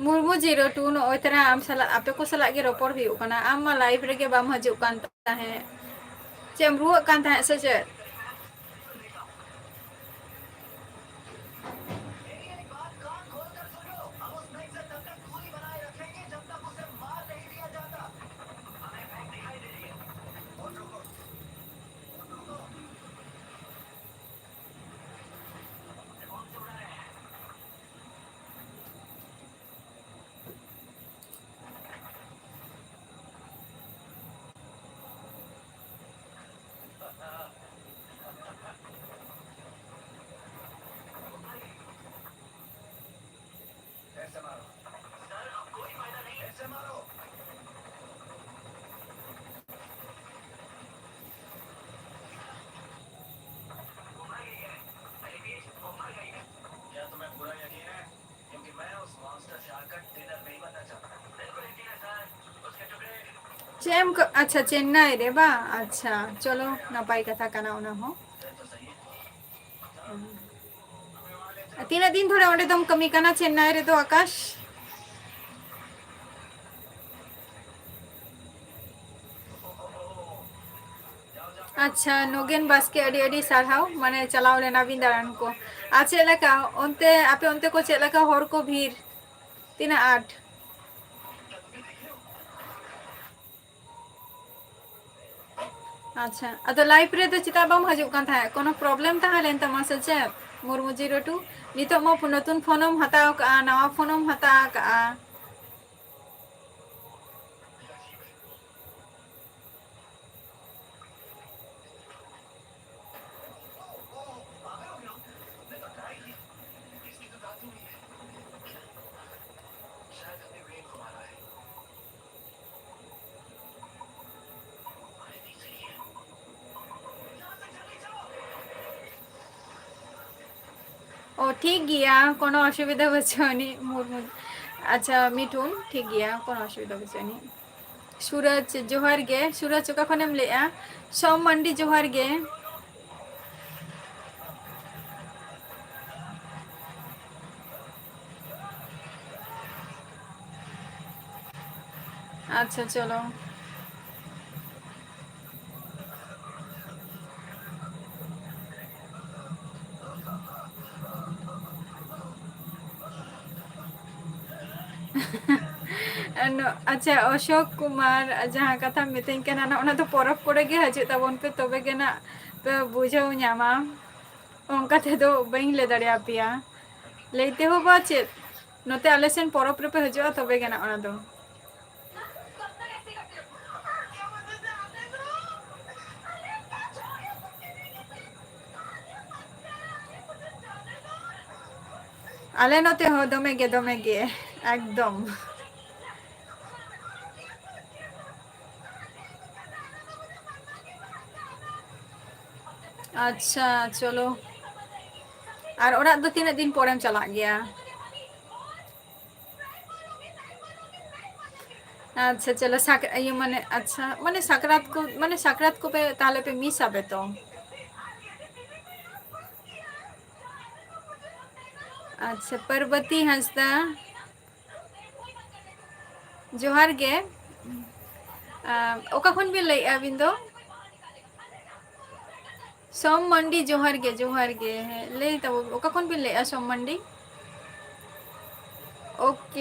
ᱢᱩᱨᱢᱩ zero two, ᱱᱚᱜᱼᱚᱭ ᱛᱚᱨᱟ ᱟᱢ ᱥᱟᱞᱟᱜ, ᱟᱯᱮ ᱠᱚ ᱥᱟᱞᱟᱜ ᱜᱮ ᱨᱚᱯᱚᱲ ᱦᱩᱭᱩᱜ ᱠᱟᱱᱟ᱾ ᱟᱢ ᱢᱟ live ᱨᱮᱜᱮ ᱵᱟᱢ ᱦᱤᱡᱩᱜ ᱠᱟᱱ ᱛᱟᱦᱮᱸᱫ᱾ ᱪᱮᱫ ᱮᱢ ᱨᱩᱣᱟᱹᱜ ᱠᱟᱱ ᱛᱟᱦᱮᱸᱫ ᱥᱮ ᱪᱮᱫ? ᱪᱮᱫ ᱮᱢ ᱠᱟ-, ᱟᱪᱪᱷᱟ, ᱪᱮᱱᱱᱟᱭ ᱨᱮ ᱵᱟᱝ? ᱟᱪᱪᱷᱟ, ᱪᱚᱞᱚ, ᱱᱟᱯᱟᱭ ᱠᱟᱛᱷᱟ ᱠᱟᱱᱟ ᱚᱱᱟ ᱦᱚᱸ᱾ ᱛᱤᱱᱟᱹᱜ ᱫᱤᱱ ᱫᱷᱚᱨᱮ ᱚᱸᱰᱮ ᱫᱚᱢ ᱠᱟᱹᱢᱤ ᱠᱟᱱᱟ, ᱪᱮᱱᱱᱟᱭ ᱨᱮᱫᱚ, ᱟᱠᱟᱥ? ᱟᱪᱪᱷᱟ, ᱱᱚᱜᱮᱱ ᱵᱟᱥᱠᱮ, ᱟᱹᱰᱤ ᱟᱹᱰᱤ ᱥᱟᱨᱦᱟᱣ, ᱢᱟᱱᱮ, ᱪᱟᱞᱟᱣ ᱞᱮᱱᱟ ᱵᱤᱱ ᱫᱟᱬᱟᱱ ᱠᱚ᱾ ᱟᱨ ᱪᱮᱫ ᱞᱮᱠᱟ ᱚᱱᱛᱮ, ᱟᱯᱮ ᱚᱱᱛᱮ ᱠᱚ ᱪᱮᱫ ᱞᱮᱠᱟ ᱦᱚᱲ ᱠᱚ ᱵᱷᱤᱲ? ᱛᱤᱱᱟᱹᱜ ᱟᱸᱴ? ᱟᱪᱪᱷᱟ, ᱟᱫᱚ live ᱨᱮᱫᱚ ᱪᱮᱫᱟᱜ ᱵᱟᱢ ᱦᱤᱡᱩᱜ ᱠᱟᱱ ᱛᱟᱦᱮᱸᱫ? ᱠᱳᱱᱳ problem ᱛᱟᱦᱮᱸ ᱞᱮᱱ ᱛᱟᱢᱟ ᱥᱮ ᱪᱮᱫ, ᱢᱩᱨᱢᱩ ᱡᱤᱨᱳ ᱴᱩ? ᱱᱤᱛᱚᱜ ᱢᱟ ᱱᱚᱛᱩᱱ ᱯᱷᱳᱱᱮᱢ ᱦᱟᱛᱟᱣ ᱠᱟᱜᱼᱟ, ᱱᱟᱣᱟ ᱯᱷᱳᱱᱮᱢ ᱦᱟᱛᱟᱣ ᱠᱟᱜᱼᱟ᱾ ᱚ, ᱴᱷᱤᱠ ᱜᱮᱭᱟ, ᱠᱳᱱᱳ ᱚᱥᱩᱵᱤᱫᱷᱟ ᱵᱟᱹᱪᱩᱜ ᱟᱹᱱᱤᱡ, ᱢᱩᱨᱢᱩ᱾ ᱟᱪᱪᱷᱟ, ᱢᱤᱴᱷᱩᱱ, ᱴᱷᱤᱠ ᱜᱮᱭᱟ, ᱠᱳᱱᱳ ᱚᱥᱩᱵᱤᱫᱷᱟ ᱵᱟᱹᱪᱩᱜ ᱟᱹᱱᱤᱡ᱾ ᱥᱩᱨᱟᱡᱽ, ᱡᱚᱦᱟᱨ ᱜᱮ᱾ ᱥᱩᱨᱟᱡᱽ, ᱚᱠᱟ ᱠᱷᱚᱱᱮᱢ ᱞᱟᱹᱭᱮᱜᱼᱟ? ᱥᱚᱢ ᱢᱟᱱᱰᱤ, ᱡᱚᱦᱟᱨ ᱜᱮ᱾ ᱟᱪᱪᱷᱟ, ᱪᱚᱞᱚ᱾ ᱟᱪᱪᱷᱟ, ᱚᱥᱳᱠ ᱠᱩᱢᱟᱨ, ᱡᱟᱦᱟᱸ ᱠᱟᱛᱷᱟᱢ ᱢᱤᱛᱟᱹᱧ ᱠᱟᱱᱟ, ᱱᱚᱜᱼᱚ ᱱᱟ ᱫᱚ ᱯᱚᱨᱚᱵᱽ ᱠᱚᱨᱮ ᱜᱮ ᱦᱤᱡᱩᱜ ᱛᱟᱵᱚᱱ ᱯᱮ, ᱛᱚᱵᱮ ᱜᱮ ᱱᱟᱜ ᱯᱮ ᱵᱩᱡᱷᱟᱹᱣ ᱧᱟᱢᱟ᱾ ᱚᱱᱠᱟ ᱛᱮᱫᱚ ᱵᱟᱹᱧ ᱞᱟᱹᱭ ᱫᱟᱲᱮᱭᱟᱯᱮᱭᱟ᱾ ᱞᱟᱹᱭ ᱛᱮᱦᱚᱸ ᱵᱟ ᱪᱮᱫ, ᱱᱚᱛᱮ ᱟᱞᱮ ᱥᱮᱱ ᱯᱚᱨᱚᱵᱽ ᱨᱮᱯᱮ ᱦᱤᱡᱩᱜᱼᱟ, ᱛᱚᱵᱮ ᱜᱮ ᱱᱟᱜ ᱚᱱᱟ ᱫᱚ᱾ ᱟᱞᱮ ᱱᱚᱛᱮ ᱦᱚᱸ ᱫᱚᱢᱮ ᱜᱮ, ᱫᱚᱢᱮ ᱜᱮ, ᱮᱠᱫᱚᱢ᱾ ᱟᱪᱪᱷᱟ, ᱪᱚᱞᱚ᱾ ᱟᱨ ᱚᱲᱟᱜ ᱫᱚ ᱛᱤᱱᱟᱹᱜ ᱫᱤᱱ ᱯᱚᱨᱮᱢ ᱪᱟᱞᱟᱜ ᱜᱮᱭᱟ? ᱟᱪᱪᱷᱟ, ᱪᱚᱞᱚ, ᱥᱟᱠ-, ᱤᱭᱟᱹ, ᱢᱟᱱᱮ, ᱟᱪᱪᱷᱟ, ᱢᱟᱱᱮ, ᱥᱟᱠᱨᱟᱛ ᱠᱚ, ᱢᱟᱱᱮ, ᱥᱟᱠᱨᱟᱛ ᱠᱚᱯᱮ, ᱛᱟᱦᱞᱮ ᱯᱮ ᱢᱤᱥ ᱟᱯᱮ ᱛᱚ? ᱟᱪᱪᱷᱟ, ᱯᱟᱨᱵᱚᱛᱤ ᱦᱟᱸᱥᱫᱟ, ᱡᱚᱦᱟᱨ ᱜᱮ᱾ ᱟᱸ, ᱚᱠᱟ ᱠᱷᱚᱱ ᱵᱤᱱ ᱞᱟᱹᱭᱮᱫᱼᱟ ᱟᱹᱵᱤᱱ ᱫᱚ? ᱥᱚᱢ ᱢᱟᱱᱰᱤ, ᱡᱚᱦᱟᱨ ᱜᱮ, ᱡᱚᱦᱟᱨ ᱜᱮ᱾ ᱦᱮᱸ, ᱞᱟᱹᱭ ᱛᱟᱵᱚ, ᱚᱠᱟ ᱠᱷᱚᱱ ᱵᱤᱱ ᱞᱟᱹᱭᱮᱫᱼᱟ, ᱥᱚᱢ ᱢᱟᱱᱰᱤ? OK,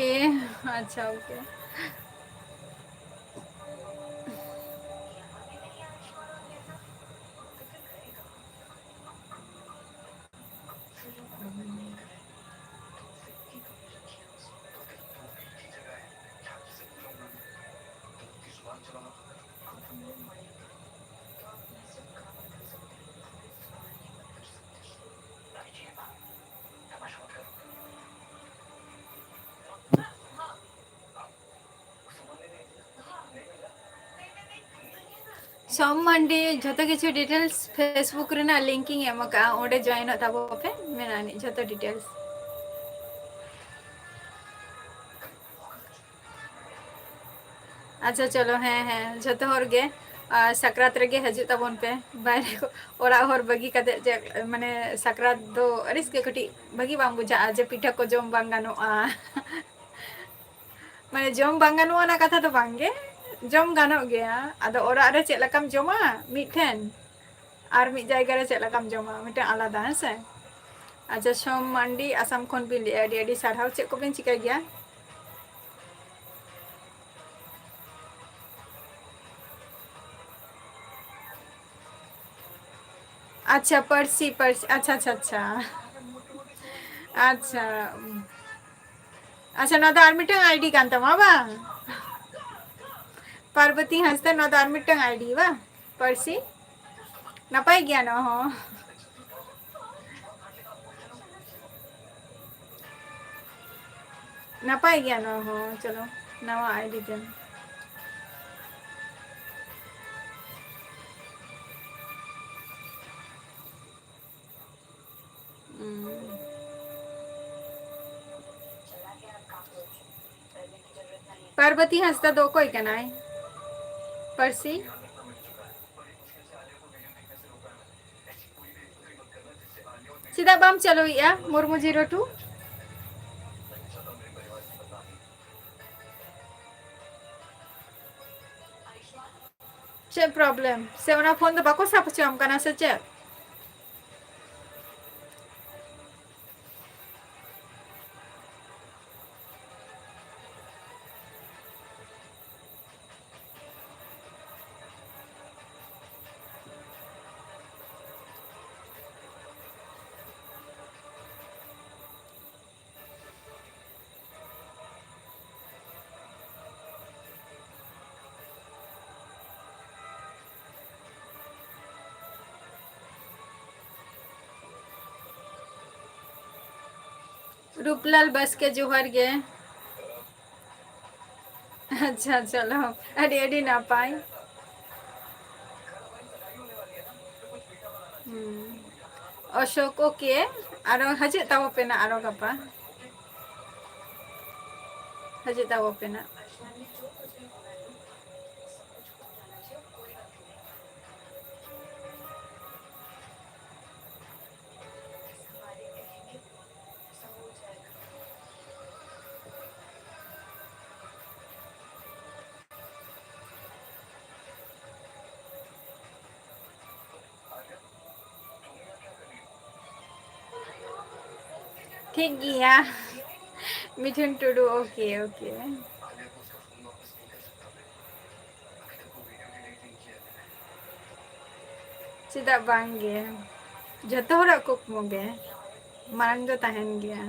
ᱟᱪᱪᱷᱟ, OK᱾ ᱥᱚᱢ ᱢᱟᱱᱰᱤ, ᱡᱷᱚᱛᱚ ᱠᱤᱪᱷᱩ details Facebook ᱨᱮᱱᱟᱜ link ᱤᱧ ᱮᱢ ᱟᱠᱟᱫᱼᱟ, ᱚᱸᱰᱮ joinᱚᱜ ᱛᱟᱵᱚ ᱯᱮ, ᱢᱮᱱᱟᱜᱼᱟ ᱟᱹᱱᱤᱡ ᱡᱷᱚᱛᱚ details᱾ ᱟᱪᱪᱷᱟ, ᱪᱚᱞᱚ, ᱦᱮᱸ, ᱦᱮᱸ, ᱡᱷᱚᱛᱚ ᱦᱚᱲ ᱜᱮ, ᱟᱨ ᱥᱟᱠᱨᱟᱛ ᱨᱮᱜᱮ ᱦᱤᱡᱩᱜ ᱛᱟᱵᱚᱱ ᱯᱮ᱾ ᱵᱟᱭᱨᱮ ᱠᱚ, ᱚᱲᱟᱜ ᱦᱚᱲ ᱵᱟᱹᱜᱤ ᱠᱟᱛᱮ ᱡᱮ, ᱢᱟᱱᱮ, ᱥᱟᱠᱨᱟᱛ ᱫᱚ ᱟᱹᱲᱤᱥ ᱜᱮ ᱠᱟᱹᱴᱤᱡ ᱵᱷᱟᱹᱜᱤ ᱵᱟᱝ ᱵᱩᱡᱷᱟᱹᱜᱼᱟ ᱡᱮ ᱯᱤᱴᱷᱟᱹ ᱠᱚ ᱡᱚᱢ ᱵᱟᱝ ᱜᱟᱱᱚᱜᱼᱟ᱾ ᱢᱟᱱᱮ, ᱡᱚᱢ ᱵᱟᱝ ᱜᱟᱱᱚᱜᱼᱟ ᱚᱱᱟ ᱠᱟᱛᱷᱟ ᱫᱚ ᱵᱟᱝ ᱜᱮ, ᱡᱚᱢ ᱜᱟᱱᱚᱜ ᱜᱮᱭᱟ᱾ ᱟᱫᱚ ᱚᱲᱟᱜ ᱨᱮ ᱪᱮᱫ ᱞᱮᱠᱟᱢ ᱡᱚᱢᱟ ᱢᱤᱫᱴᱷᱮᱱ, ᱟᱨ ᱢᱤᱫ ᱡᱟᱭᱜᱟ ᱨᱮ ᱪᱮᱫ ᱞᱮᱠᱟᱢ ᱡᱚᱢᱟ, ᱢᱤᱫᱴᱮᱱ ᱟᱞᱟᱫᱟ, ᱦᱮᱸ ᱥᱮ? ᱟᱪᱪᱷᱟ, ᱥᱳᱢ ᱢᱟᱱᱰᱤ, ᱟᱥᱟᱢ ᱠᱷᱚᱱ ᱵᱤᱱ ᱞᱟᱹᱭᱮᱫᱼᱟ, ᱟᱹᱰᱤ ᱟᱹᱰᱤ ᱥᱟᱨᱦᱟᱣ᱾ ᱪᱮᱫ ᱠᱚᱵᱤᱱ ᱪᱤᱠᱟᱹᱭ ᱜᱮᱭᱟ? ᱟᱪᱪᱷᱟ, ᱯᱟᱹᱨᱥᱤ, ᱯᱟᱹᱨᱥᱤ, ᱟᱪᱪᱷᱟ, ᱟᱪᱪᱷᱟ, ᱟᱪᱪᱷᱟ᱾ ᱟᱪᱪᱷᱟ, ᱩᱢ, ᱟᱪᱪᱷᱟ, ᱱᱚᱣᱟ ᱫᱚ ᱟᱨ ᱢᱤᱫᱴᱟᱝ ID ᱠᱟᱱ ᱛᱟᱢᱟ ᱵᱟᱝ? ᱯᱟᱨᱵᱚᱛᱤ ᱦᱟᱸᱥᱫᱟ, ᱱᱚᱣᱟ ᱫᱚ ᱟᱨ ᱢᱤᱫᱴᱟᱝ ID ᱵᱟᱝ? ᱯᱟᱹᱨᱥᱤ? ᱱᱟᱯᱟᱭ ᱜᱮᱭᱟ ᱱᱚᱣᱟ ᱦᱚᱸ᱾ ᱱᱟᱯᱟᱭ ᱜᱮᱭᱟ ᱱᱚᱣᱟ ᱦᱚᱸ᱾ ᱪᱚᱞᱚ, ᱱᱟᱣᱟ ID ᱛᱮ᱾ ᱩᱸ᱾ ᱯᱟᱨᱵᱚᱛᱤ ᱦᱟᱸᱥᱫᱟ ᱫᱚ ᱚᱠᱚᱭ ᱠᱟᱱᱟᱭ? ᱯᱟᱹᱨᱥᱤ? ᱪᱮᱫᱟᱜ ᱵᱟᱢ ᱪᱟᱹᱞᱩᱭᱮᱫᱼᱟ ᱢᱩᱨᱢᱩ zero two? ᱪᱮᱫ problem? ᱥᱮ ᱚᱱᱟ phone ᱫᱚ ᱵᱟᱠᱚ ᱥᱟᱵ ᱦᱚᱪᱚᱣᱟᱢ ᱠᱟᱱᱟ ᱥᱮ ᱪᱮᱫ? ᱨᱩᱯᱞᱟᱞ ᱵᱟᱥᱠᱮ, ᱡᱚᱦᱟᱨ ᱜᱮ᱾ ᱟᱪᱪᱷᱟ, ᱪᱚᱞᱚ, ᱟᱹᱰᱤ ᱟᱹᱰᱤ ᱱᱟᱯᱟᱭ᱾ ᱦᱩᱸ᱾ ᱚᱥᱳᱠ, okay, ᱟᱨᱚ ᱦᱤᱡᱩᱜ ᱛᱟᱵᱚ ᱯᱮ ᱱᱟᱜ ᱟᱨᱚ ᱜᱟᱯᱟ᱾ ᱦᱤᱡᱩᱜ ᱛᱟᱵᱚ ᱯᱮ ᱱᱟᱜ᱾ ᱴᱷᱤᱠ ᱜᱮᱭᱟ᱾ ᱢᱤᱴᱷᱩᱱ ᱴᱩᱰᱩ, okay, okay᱾ ᱪᱮᱫᱟᱜ ᱵᱟᱝ ᱜᱮ? ᱡᱚᱛᱚ ᱦᱚᱲᱟᱜ ᱠᱩᱠᱢᱩ ᱜᱮ ᱢᱟᱲᱟᱝ ᱫᱚ ᱛᱟᱦᱮᱱ ᱜᱮᱭᱟ᱾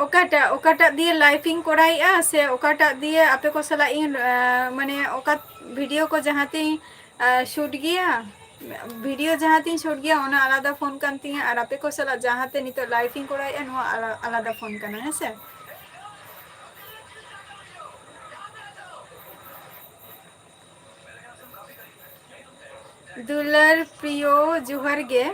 ᱚᱠᱟᱴᱟᱜ, ᱚᱠᱟᱴᱟᱜ ᱫᱤᱭᱮ live ᱤᱧ ᱠᱚᱨᱟᱣᱮᱫᱼᱟ ᱥᱮ ᱚᱠᱟᱴᱟᱜ ᱫᱤᱭᱮ ᱟᱯᱮ ᱠᱚ ᱥᱟᱞᱟᱜ ᱤᱧ, ᱟᱸ, ᱢᱟᱱᱮ ᱚᱠᱟ video ᱠᱚ ᱡᱟᱦᱟᱸ ᱛᱤᱧ, ᱟᱸ, shoot ᱜᱮᱭᱟ, video ᱡᱟᱦᱟᱸ ᱛᱤᱧ shoot ᱜᱮᱭᱟ ᱚᱱᱟ ᱟᱞᱟᱫᱟ phone ᱠᱟᱱ ᱛᱤᱧᱟ, ᱟᱨ ᱟᱯᱮ ᱠᱚ ᱥᱟᱞᱟᱜ ᱡᱟᱦᱟᱸ ᱛᱮ ᱱᱤᱛᱚᱜ live ᱤᱧ ᱠᱚᱨᱟᱣᱮᱫᱼᱟ ᱱᱚᱣᱟ ᱟᱞᱟ-, ᱟᱞᱟᱫᱟ phone ᱠᱟᱱᱟ, ᱦᱮᱸ ᱥᱮ? ᱫᱩᱞᱟᱹᱲ ᱯᱨᱤᱭᱚ, ᱡᱚᱦᱟᱨ ᱜᱮ᱾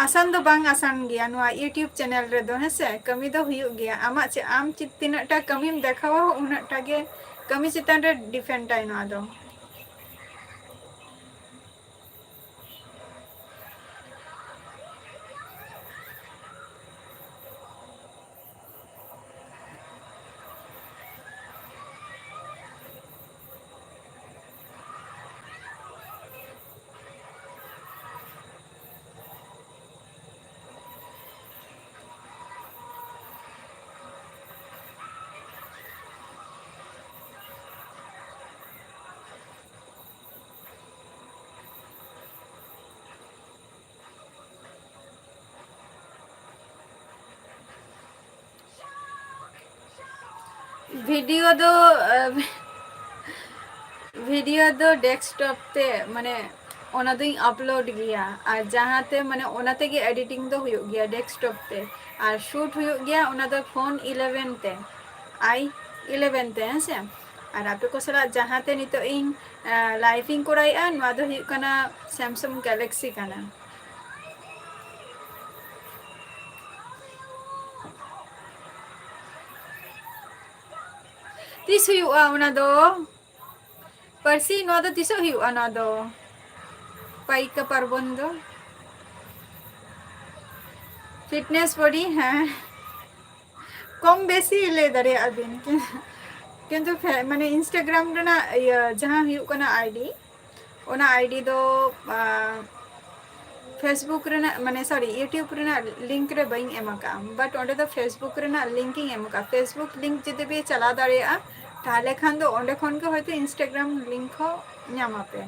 ᱟᱥᱟᱱ ᱫᱚ ᱵᱟᱝ ᱟᱥᱟᱱ ᱜᱮᱭᱟ ᱱᱚᱣᱟ YouTube channel ᱨᱮᱫᱚ, ᱦᱮᱸᱥᱮ? ᱠᱟᱹᱢᱤ ᱫᱚ ᱦᱩᱭᱩᱜ ᱜᱮᱭᱟ᱾ ᱟᱢᱟᱜ ᱪᱮ-, ᱟᱢ ᱪᱮ-, ᱛᱤᱱᱟᱹᱜ ᱴᱟ ᱠᱟᱹᱢᱤᱢ ᱫᱮᱠᱷᱟᱣᱟ, ᱩᱱᱟᱹᱜ ᱴᱟ ᱜᱮ ᱠᱟᱹᱢᱤ ᱪᱮᱛᱟᱱ ᱨᱮ depend ᱟᱭ ᱱᱚᱣᱟ ᱫᱚ᱾ ᱵᱷᱤᱰᱤᱭᱳ ᱫᱚ, ᱟᱦ, ᱵᱷᱤᱰᱤᱭᱳ ᱫᱚ desktop ᱛᱮ, ᱢᱟᱱᱮ, ᱚᱱᱟ ᱫᱚᱧ upload ᱜᱮᱭᱟ᱾ ᱟᱨ ᱡᱟᱦᱟᱸ ᱛᱮ, ᱢᱟᱱᱮ, ᱚᱱᱟ ᱛᱮᱜᱮ editing ᱫᱚ ᱦᱩᱭᱩᱜ ᱜᱮᱭᱟ desktop ᱛᱮ᱾ ᱟᱨ shoot ᱦᱩᱭᱩᱜ ᱜᱮᱭᱟ ᱚᱱᱟ ᱫᱚ phone eleven ᱛᱮ, i eleven ᱛᱮ, ᱦᱮᱸ ᱥᱮ? ᱟᱨ ᱟᱯᱮ ᱠᱚ ᱥᱟᱞᱟᱜ ᱡᱟᱦᱟᱸ ᱛᱮ ᱱᱤᱛᱚᱜ ᱤᱧ, ᱟᱦ, live ᱤᱧ ᱠᱚᱨᱟᱣᱮᱫᱼᱟ, ᱱᱚᱣᱟ ᱫᱚ ᱦᱩᱭᱩᱜ ᱠᱟᱱᱟ Samsung Galaxy ᱠᱟᱱᱟ᱾ ᱛᱤᱥ ᱦᱩᱭᱩᱜᱼᱟ ᱚᱱᱟ ᱫᱚ? ᱯᱟᱹᱨᱥᱤ, ᱱᱚᱣᱟ ᱫᱚ ᱛᱤᱥᱚᱜ ᱦᱩᱭᱩᱜᱼᱟ ᱱᱚᱣᱟ ᱫᱚ? ᱯᱟᱭᱤᱠᱟ ᱯᱟᱨᱵᱚᱱ ᱫᱚ? Fitness body, ᱦᱮᱸ᱾ ᱠᱚᱢ ᱵᱮᱥᱤ ᱞᱟᱹᱭ ᱫᱟᱲᱮᱭᱟᱜᱼᱟ ᱵᱤᱱ᱾ ᱠᱤᱱ-, ᱠᱤᱱᱛᱩ ᱯᱷᱮ-, ᱢᱟᱱᱮ Instagram ᱨᱮᱱᱟᱜ ᱤᱭᱟᱹ ᱡᱟᱦᱟᱸ ᱦᱩᱭᱩᱜ ᱠᱟᱱᱟ I D, ᱚᱱᱟ I D ᱫᱚ, ᱟᱦ, Facebook ᱨᱮᱱᱟᱜ, ᱢᱟᱱᱮ, sorry, YouTube ᱨᱮᱱᱟᱜ link ᱨᱮ ᱵᱟᱹᱧ ᱮᱢ ᱟᱠᱟᱫᱼᱟ, but ᱚᱸᱰᱮ ᱫᱚ Facebook ᱨᱮᱱᱟᱜ link ᱤᱧ ᱮᱢ ᱟᱠᱟᱫᱼᱟ᱾ Facebook link ᱡᱩᱫᱤ ᱯᱮ ᱪᱟᱞᱟᱣ ᱫᱟᱲᱮᱭᱟᱜᱼᱟ, ᱛᱟᱦᱚᱞᱮ ᱠᱷᱟᱱ ᱫᱚ ᱚᱸᱰᱮ ᱠᱷᱚᱱ ᱜᱮ ᱦᱚᱭᱛᱳ Instagram link ᱦᱚᱸ ᱧᱟᱢ ᱟᱯᱮ᱾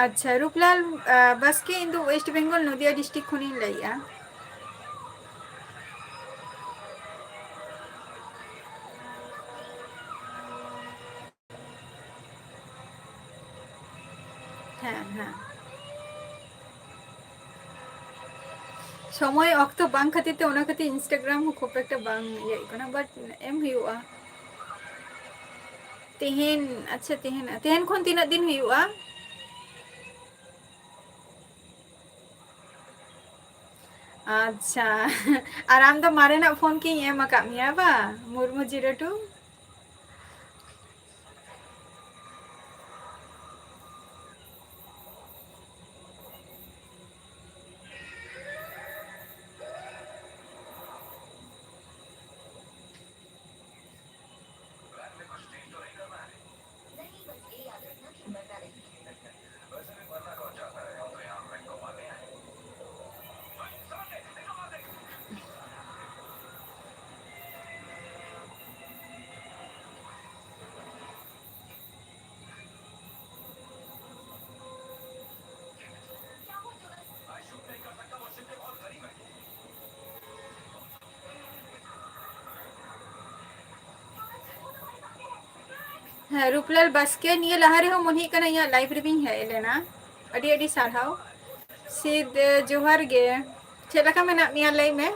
ᱟᱪᱪᱷᱟ, ᱨᱩᱯᱞᱟᱞ, ᱟᱦ, ᱵᱟᱥᱠᱮ, ᱤᱧ ᱫᱚ West Bengal, ᱱᱚᱫᱤᱭᱟ district ᱠᱷᱚᱱᱤᱧ ᱞᱟᱹᱭᱮᱫᱼᱟ᱾ ᱦᱮᱸ, ᱦᱮᱸ᱾ ᱥᱚᱢᱚᱭ ᱚᱠᱛᱚ ᱵᱟᱝ ᱠᱷᱟᱹᱛᱤᱨ ᱛᱮ, ᱚᱱᱟ ᱠᱷᱟᱹᱛᱤᱨ Instagram ᱦᱚᱸ ᱠᱷᱩᱵ ᱮᱠᱴᱟ ᱵᱟᱝ ᱤᱭᱟᱹᱜ ᱠᱟᱱᱟ, but ᱮᱢ ᱦᱩᱭᱩᱜᱼᱟ᱾ ᱛᱮᱦᱮᱧ, ᱟᱪᱪᱷᱟ, ᱛᱮᱦᱮᱧ, ᱛᱮᱦᱮᱧ ᱠᱷᱚᱱ ᱛᱤᱱᱟᱹᱜ ᱫᱤᱱ ᱦᱩᱭᱩᱜᱼᱟ? ᱟᱪᱪᱷᱟ᱾ ᱟᱨ ᱟᱢ ᱫᱚ ᱢᱟᱨᱮᱱᱟᱜ ᱯᱷᱳᱱ ᱠᱤᱧ ᱮᱢ ᱟᱠᱟᱫ ᱢᱮᱭᱟ ᱵᱟ, ᱢᱩᱨᱢᱩ ᱡᱤᱨᱳ ᱴᱩ? ᱦᱮᱸ, ᱨᱩᱯᱞᱟᱞ ᱵᱟᱥᱠᱮ, ᱱᱤᱭᱟᱹ ᱞᱟᱦᱟ ᱨᱮᱦᱚᱸ ᱢᱚᱱᱮ ᱦᱩᱭᱩᱜ ᱠᱟᱱᱟ ᱤᱧᱟᱹᱜ live ᱨᱮᱵᱤᱱ ᱦᱮᱡ ᱞᱮᱱᱟ᱾ ᱟᱹᱰᱤ ᱟᱹᱰᱤ ᱥᱟᱨᱦᱟᱣ᱾ ᱥᱤᱫ, ᱡᱚᱦᱟᱨ ᱜᱮ᱾ ᱪᱮᱫ ᱞᱮᱠᱟ ᱢᱮᱱᱟᱜ ᱢᱮᱭᱟ, ᱞᱟᱹᱭ ᱢᱮ?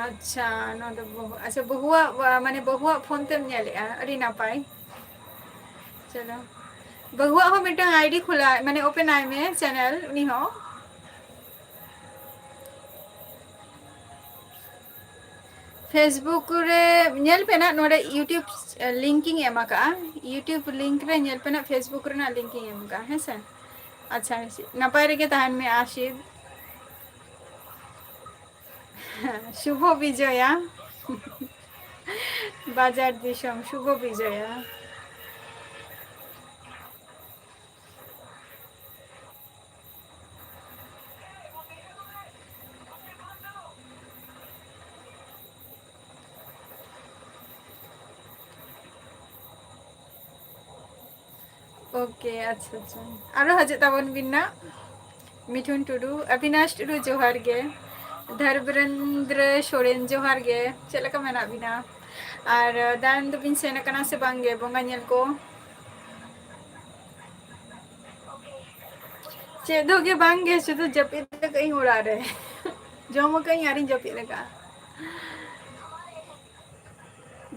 ᱟᱪᱪᱷᱟ, ᱱᱚᱣᱟ ᱫᱚ ᱵᱟᱹᱦᱩ, ᱟᱪᱪᱷᱟ, ᱵᱟᱹᱦᱩᱣᱟᱜ, ᱟ, ᱢᱟᱱᱮ, ᱵᱟᱹᱦᱩᱣᱟᱜ ᱯᱷᱳᱱ ᱛᱮᱢ ᱧᱮᱞᱮᱜᱼᱟ, ᱟᱹᱰᱤ ᱱᱟᱯᱟᱭ᱾ ᱪᱚᱞᱚ, ᱵᱟᱹᱦᱩᱣᱟᱜ ᱦᱚᱸ ᱢᱤᱫᱴᱟᱝ ID ᱠᱷᱩᱞᱟᱹ, ᱢᱟᱱᱮ, open ᱟᱭ ᱢᱮ channel, ᱩᱱᱤ ᱦᱚᱸ᱾ Facebook ᱨᱮ ᱧᱮᱞ ᱯᱮ ᱱᱟᱜ, ᱱᱚᱰᱮ YouTube link ᱤᱧ ᱮᱢ ᱟᱠᱟᱜᱼᱟ, YouTube link ᱨᱮ ᱧᱮᱞ ᱯᱮ ᱱᱟᱜ, Facebook ᱨᱮᱱᱟᱜ link ᱤᱧ ᱮᱢ ᱟᱠᱟᱜᱼᱟ, ᱦᱮᱸ ᱥᱮ? ᱟᱪᱪᱷᱟ, ᱱᱟᱯᱟᱭ ᱨᱮᱜᱮ ᱛᱟᱦᱮᱱ ᱢᱮ ᱟᱥᱤᱫ᱾ ᱥᱩᱵᱷᱚ ᱵᱤᱡᱚᱭᱟ᱾ ᱵᱟᱡᱟᱨ ᱫᱤᱥᱚᱢ, ᱥᱩᱵᱷᱚ ᱵᱤᱡᱚᱭᱟ᱾ OK, ᱟᱪᱪᱷᱟ, ᱟᱪᱪᱷᱟ᱾ ᱟᱨᱚ ᱦᱤᱡᱩᱜ ᱛᱟᱵᱚᱱ ᱵᱤᱱ ᱱᱟᱜ᱾ ᱢᱤᱴᱷᱩᱱ ᱴᱩᱰᱩ, ᱚᱵᱤᱱᱟᱥ ᱴᱩᱰᱩ, ᱡᱚᱦᱟᱨ ᱜᱮ᱾ ᱫᱷᱚᱨᱢᱮᱱᱫᱨᱚ ᱥᱚᱨᱮᱱ, ᱡᱚᱦᱟᱨ ᱜᱮ᱾ ᱪᱮᱫ ᱞᱮᱠᱟ ᱢᱮᱱᱟᱜ ᱵᱤᱱᱟ? ᱟᱨ ᱫᱟᱬᱟᱱ ᱫᱚᱵᱤᱱ ᱥᱮᱱ ᱟᱠᱟᱱᱟ ᱥᱮ ᱵᱟᱝ ᱜᱮ ᱵᱚᱸᱜᱟ ᱧᱮᱞ ᱠᱚ? ᱪᱮᱫ ᱦᱚᱸ ᱜᱮ ᱵᱟᱝ ᱜᱮ, ᱥᱩᱫᱷᱩ ᱡᱟᱹᱯᱤᱫ ᱟᱠᱟᱫ ᱟᱹᱧ ᱚᱲᱟᱜ ᱨᱮ᱾ ᱡᱚᱢ ᱟᱠᱟᱫ ᱟᱹᱧ ᱟᱨᱤᱧ ᱡᱟᱹᱯᱤᱫ ᱟᱠᱟᱫᱼᱟ᱾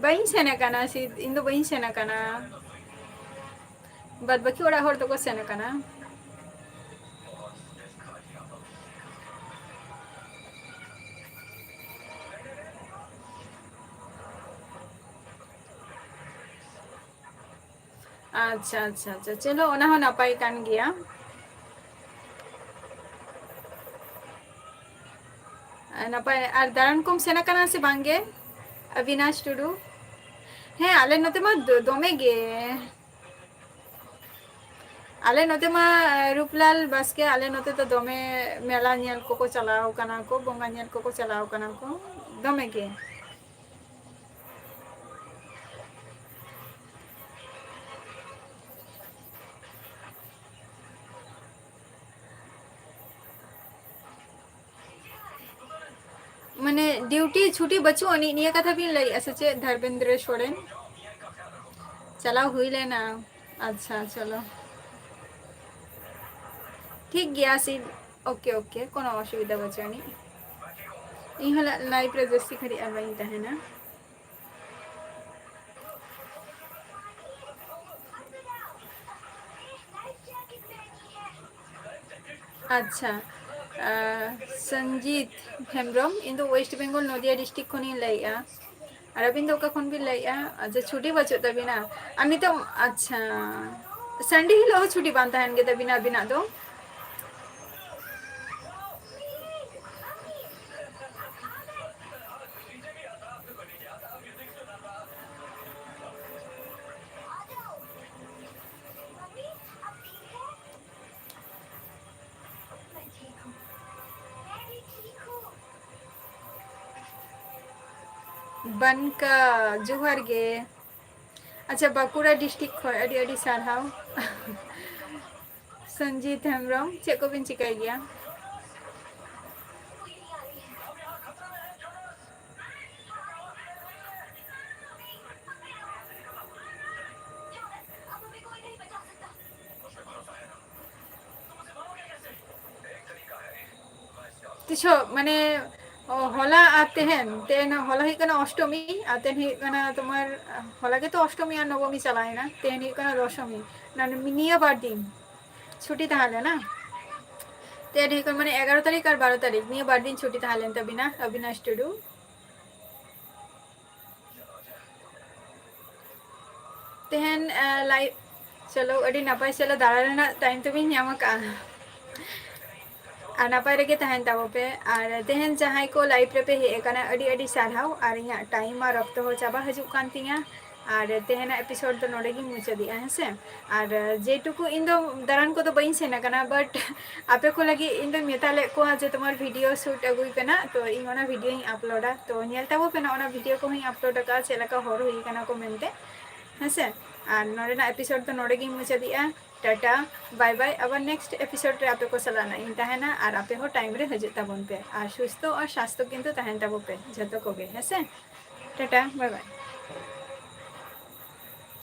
ᱵᱟᱹᱧ ᱥᱮᱱ ᱟᱠᱟᱱᱟ ᱥᱤᱫ, ᱤᱧ ᱫᱚ ᱵᱟᱹᱧ ᱥᱮᱱ ᱟᱠᱟᱱᱟ᱾ ᱵᱟᱫ ᱵᱟᱹᱠᱤ ᱚᱲᱟᱜ ᱦᱚᱲ ᱫᱚᱠᱚ ᱥᱮᱱ ᱟᱠᱟᱱᱟ᱾ ᱟᱪᱪᱷᱟ, ᱟᱪᱪᱷᱟ, ᱟᱪᱪᱷᱟ, ᱪᱚᱞᱚ, ᱚᱱᱟ ᱦᱚᱸ ᱱᱟᱯᱟᱭ ᱠᱟᱱ ᱜᱮᱭᱟ᱾ ᱟᱨ ᱱᱟᱯᱟᱭ, ᱟᱨ ᱫᱟᱬᱟᱱ ᱠᱚᱢ ᱥᱮᱱ ᱟᱠᱟᱱᱟ ᱥᱮ ᱵᱟᱝ ᱜᱮ, ᱚᱵᱤᱱᱟᱥ ᱴᱩᱰᱩ? ᱦᱮᱸ, ᱟᱞᱮ ᱱᱚᱛᱮ ᱢᱟ ᱫᱚ-, ᱫᱚᱢᱮ ᱜᱮ᱾ ᱟᱞᱮ ᱱᱚᱛᱮ ᱢᱟ, ᱨᱩᱯᱞᱟᱞ ᱵᱟᱥᱠᱮ, ᱟᱞᱮ ᱱᱚᱛᱮ ᱫᱚ ᱫᱚᱢᱮ ᱢᱮᱞᱟ ᱧᱮᱞ ᱠᱚᱠᱚ ᱪᱟᱞᱟᱣ ᱠᱟᱱᱟ ᱠᱚ, ᱵᱚᱸᱜᱟ ᱧᱮᱞ ᱠᱚᱠᱚ ᱪᱟᱞᱟᱣ ᱠᱟᱱᱟ ᱠᱚ, ᱫᱚᱢᱮ ᱜᱮ᱾ ᱢᱟᱱᱮ, ᱰᱤᱭᱩᱴᱤ ᱪᱷᱩᱴᱤ ᱵᱟᱹᱪᱩᱜ ᱟᱹᱱᱤᱡ, ᱱᱤᱭᱟᱹ ᱠᱟᱛᱷᱟ ᱵᱤᱱ ᱞᱟᱹᱭᱮᱜᱼᱟ ᱥᱮ ᱪᱮᱫ, ᱫᱷᱚᱨᱢᱮᱱᱫᱨᱚ ᱥᱚᱨᱮᱱ? ᱪᱟᱞᱟᱣ ᱦᱩᱭ ᱞᱮᱱᱟ᱾ ᱟᱪᱪᱷᱟ, ᱪᱚᱞᱚ, ᱴᱷᱤᱠ ᱜᱮᱭᱟ ᱥᱤ᱾ ᱳᱠᱮ, ᱳᱠᱮ, ᱠᱳᱱᱳ ᱚᱥᱩᱵᱤᱫᱷᱟ ᱵᱟᱹᱪᱩᱜ ᱟᱹᱱᱤᱡ᱾ ᱤᱧ ᱦᱚᱸ ᱞᱟ-, ᱞᱟᱭᱤᱵᱷ ᱨᱮ ᱡᱟᱹᱥᱛᱤ ᱜᱷᱟᱹᱲᱤᱡ ᱟᱨ ᱵᱟᱹᱧ ᱛᱟᱦᱮᱱᱟ᱾ ᱟᱪᱪᱷᱟ, ᱟᱸ, ᱥᱚᱧᱡᱤᱛ ᱦᱮᱢᱵᱨᱚᱢ, ᱤᱧ ᱫᱚ ᱳᱭᱮᱥᱴ ᱵᱮᱝᱜᱚᱞ ᱱᱚᱫᱤᱭᱟ ᱰᱤᱥᱴᱨᱤᱠᱴ ᱠᱷᱚᱱᱤᱧ ᱞᱟᱹᱭᱮᱜᱼᱟ᱾ ᱟᱨ ᱟᱹᱵᱤᱱ ᱫᱚ ᱚᱠᱟ ᱠᱷᱚᱱ ᱵᱤᱱ ᱞᱟᱹᱭᱮᱜᱼᱟ? ᱟᱪᱪᱷᱟ, ᱪᱷᱩᱴᱤ ᱵᱟᱹᱪᱩᱜ ᱛᱟᱹᱵᱤᱱᱟ᱾ ᱟᱨ ᱱᱤᱛᱚᱜ, ᱟᱪᱪᱷᱟ, ᱥᱟᱱᱰᱮ ᱦᱤᱞᱳᱜ ᱦᱚᱸ ᱪᱷᱩᱴᱤ ᱵᱟᱝ ᱛᱟᱦᱮᱱ ᱜᱮ ᱛᱟᱹᱵᱤᱱᱟ ᱟᱹᱵᱤᱱᱟᱜ ᱫᱚ? ᱵᱟᱱᱠᱟ, ᱡᱚᱦᱟᱨ ᱜᱮ᱾ ᱟᱪᱪᱷᱟ, ᱵᱟᱸᱠᱩᱲᱟ ᱰᱤᱥᱴᱨᱤᱠᱴ ᱠᱷᱚᱱ ᱟᱹᱰᱤ ᱟᱹᱰᱤ ᱥᱟᱨᱦᱟᱣ᱾ ᱥᱚᱧᱡᱤᱛ ᱦᱮᱢᱵᱨᱚᱢ, ᱪᱮᱫ ᱠᱚᱵᱤᱱ ᱪᱤᱠᱟᱹᱭ ᱜᱮᱭᱟ? ᱛᱤᱥ ᱦᱚᱸ, ᱢᱟᱱᱮ, ᱚ, ᱦᱚᱞᱟ ᱟᱨ ᱛᱮᱦᱮᱧ, ᱛᱮᱦᱮᱧ ᱦᱚᱞᱟ ᱦᱩᱭᱩᱜ ᱠᱟᱱᱟ ᱚᱥᱴᱚᱢᱤ, ᱟᱨ ᱛᱮᱦᱮᱧ ᱦᱩᱭᱩᱜ ᱠᱟᱱᱟ ᱛᱳᱢᱟᱨ, ᱦᱚᱞᱟ ᱜᱮᱛᱚ ᱚᱥᱴᱚᱢᱤ ᱟᱨ ᱱᱚᱵᱚᱢᱤ ᱪᱟᱞᱟᱣᱮᱱᱟ, ᱛᱮᱦᱮᱧ ᱦᱩᱭᱩᱜ ᱠᱟᱱᱟ ᱫᱚᱥᱚᱢᱤ᱾ ᱱᱟ-, ᱱᱤᱭᱟᱹ ᱵᱟᱨ ᱫᱤᱱ ᱪᱷᱩᱴᱤ ᱛᱟᱦᱮᱸ ᱞᱮᱱᱟ᱾ ᱛᱮᱦᱮᱧ ᱦᱩᱭᱩᱜ ᱠᱟᱱᱟ ᱢᱟᱱᱮ ᱮᱜᱟᱨᱚ ᱛᱟᱹᱨᱤᱠᱷ ᱟᱨ ᱵᱟᱨᱚ ᱛᱟᱹᱨᱤᱠᱷ, ᱱᱤᱭᱟᱹ ᱵᱟᱨ ᱫᱤᱱ ᱪᱷᱩᱴᱤ ᱛᱟᱦᱮᱸ ᱞᱮᱱ ᱛᱟᱵᱤᱱᱟ ᱚᱵᱤᱱᱟᱥ ᱴᱩᱰᱩ᱾ ᱛᱮᱦᱮᱧ, ᱟ, live, ᱪᱚᱞᱚ, ᱟᱹᱰᱤ ᱱᱟᱯᱟᱭ, ᱪᱚᱞᱚ, ᱫᱟᱬᱟ ᱨᱮᱱᱟᱜ time ᱛᱚᱵᱤᱱ ᱧᱟᱢ ᱟᱠᱟᱫᱼᱟ᱾ ᱟᱨ ᱱᱟᱯᱟᱭ ᱨᱮᱜᱮ ᱛᱟᱦᱮᱱ ᱛᱟᱵᱚ ᱯᱮ᱾ ᱟᱨ ᱛᱮᱦᱮᱧ ᱡᱟᱦᱟᱸᱭ ᱠᱚ live ᱨᱮᱯᱮ ᱦᱮᱡ ᱟᱠᱟᱱᱟ, ᱟᱹᱰᱤ ᱟᱹᱰᱤ ᱥᱟᱨᱦᱟᱣ᱾ ᱟᱨ ᱤᱧᱟᱹᱜ time ᱟᱨ ᱚᱠᱛᱚ ᱦᱚᱸ ᱪᱟᱵᱟ ᱦᱤᱡᱩᱜ ᱠᱟᱱ ᱛᱤᱧᱟ᱾ ᱟᱨ ᱛᱮᱦᱮᱧᱟᱜ episode ᱫᱚ ᱱᱚᱰᱮ ᱜᱤᱧ ᱢᱩᱪᱟᱹᱫᱮᱜᱼᱟ, ᱦᱮᱸ ᱥᱮ? ᱟᱨ ᱡᱮᱴᱩᱠᱩ ᱤᱧ ᱫᱚ ᱫᱟᱬᱟᱱ ᱠᱚᱫᱚ ᱵᱟᱹᱧ ᱥᱮᱱ ᱟᱠᱟᱱᱟ, but ᱟᱯᱮ ᱠᱚ ᱞᱟᱹᱜᱤᱫ ᱤᱧ ᱫᱚᱧ ᱢᱮᱛᱟ ᱞᱮᱫ ᱠᱚᱣᱟ ᱡᱮ ᱛᱳᱢᱟᱨ video shoot ᱟᱹᱜᱩᱭ ᱯᱮ ᱱᱟᱜ, ᱛᱚ ᱤᱧ ᱚᱱᱟ videoᱧ uploadᱟ᱾ ᱛᱚ ᱧᱮᱞ ᱛᱟᱵᱚ ᱯᱮ ᱱᱟᱜ, ᱚᱱᱟ video ᱠᱚᱦᱚᱸᱧ upload ᱟᱠᱟᱫᱼᱟ, ᱪᱮᱫ ᱞᱮᱠᱟ ᱦᱚᱲ ᱦᱩᱭ ᱟᱠᱟᱱᱟ ᱠᱚ ᱢᱮᱱᱛᱮ, ᱦᱮᱸ ᱥᱮ? ᱟᱨ ᱱᱚᱰᱮᱱᱟᱜ episode ᱫᱚ ᱱᱚᱰᱮ ᱜᱤᱧ ᱢᱩᱪᱟᱹᱫᱮᱜᱼᱟ᱾ ᱴᱟᱴᱟ, bye bye, ᱟᱵᱟᱨ next episode ᱨᱮ ᱟᱯᱮ ᱠᱚ ᱥᱟᱞᱟᱜ ᱱᱟᱜ ᱤᱧ ᱛᱟᱦᱮᱱᱟ, ᱟᱨ ᱟᱯᱮ ᱦᱚᱸ time ᱨᱮ ᱦᱤᱡᱩᱜ ᱛᱟᱵᱚᱱ ᱯᱮ, ᱟᱨ ᱥᱩᱥᱛᱷᱚ ᱟᱨ ᱥᱟᱥᱛᱷᱚ ᱠᱤᱱᱛᱩ ᱛᱟᱦᱮᱱ ᱛᱟᱵᱚ ᱯᱮ ᱡᱷᱚᱛᱚ ᱠᱚᱜᱮ, ᱦᱮᱸ ᱥᱮ? Tata, bye bye᱾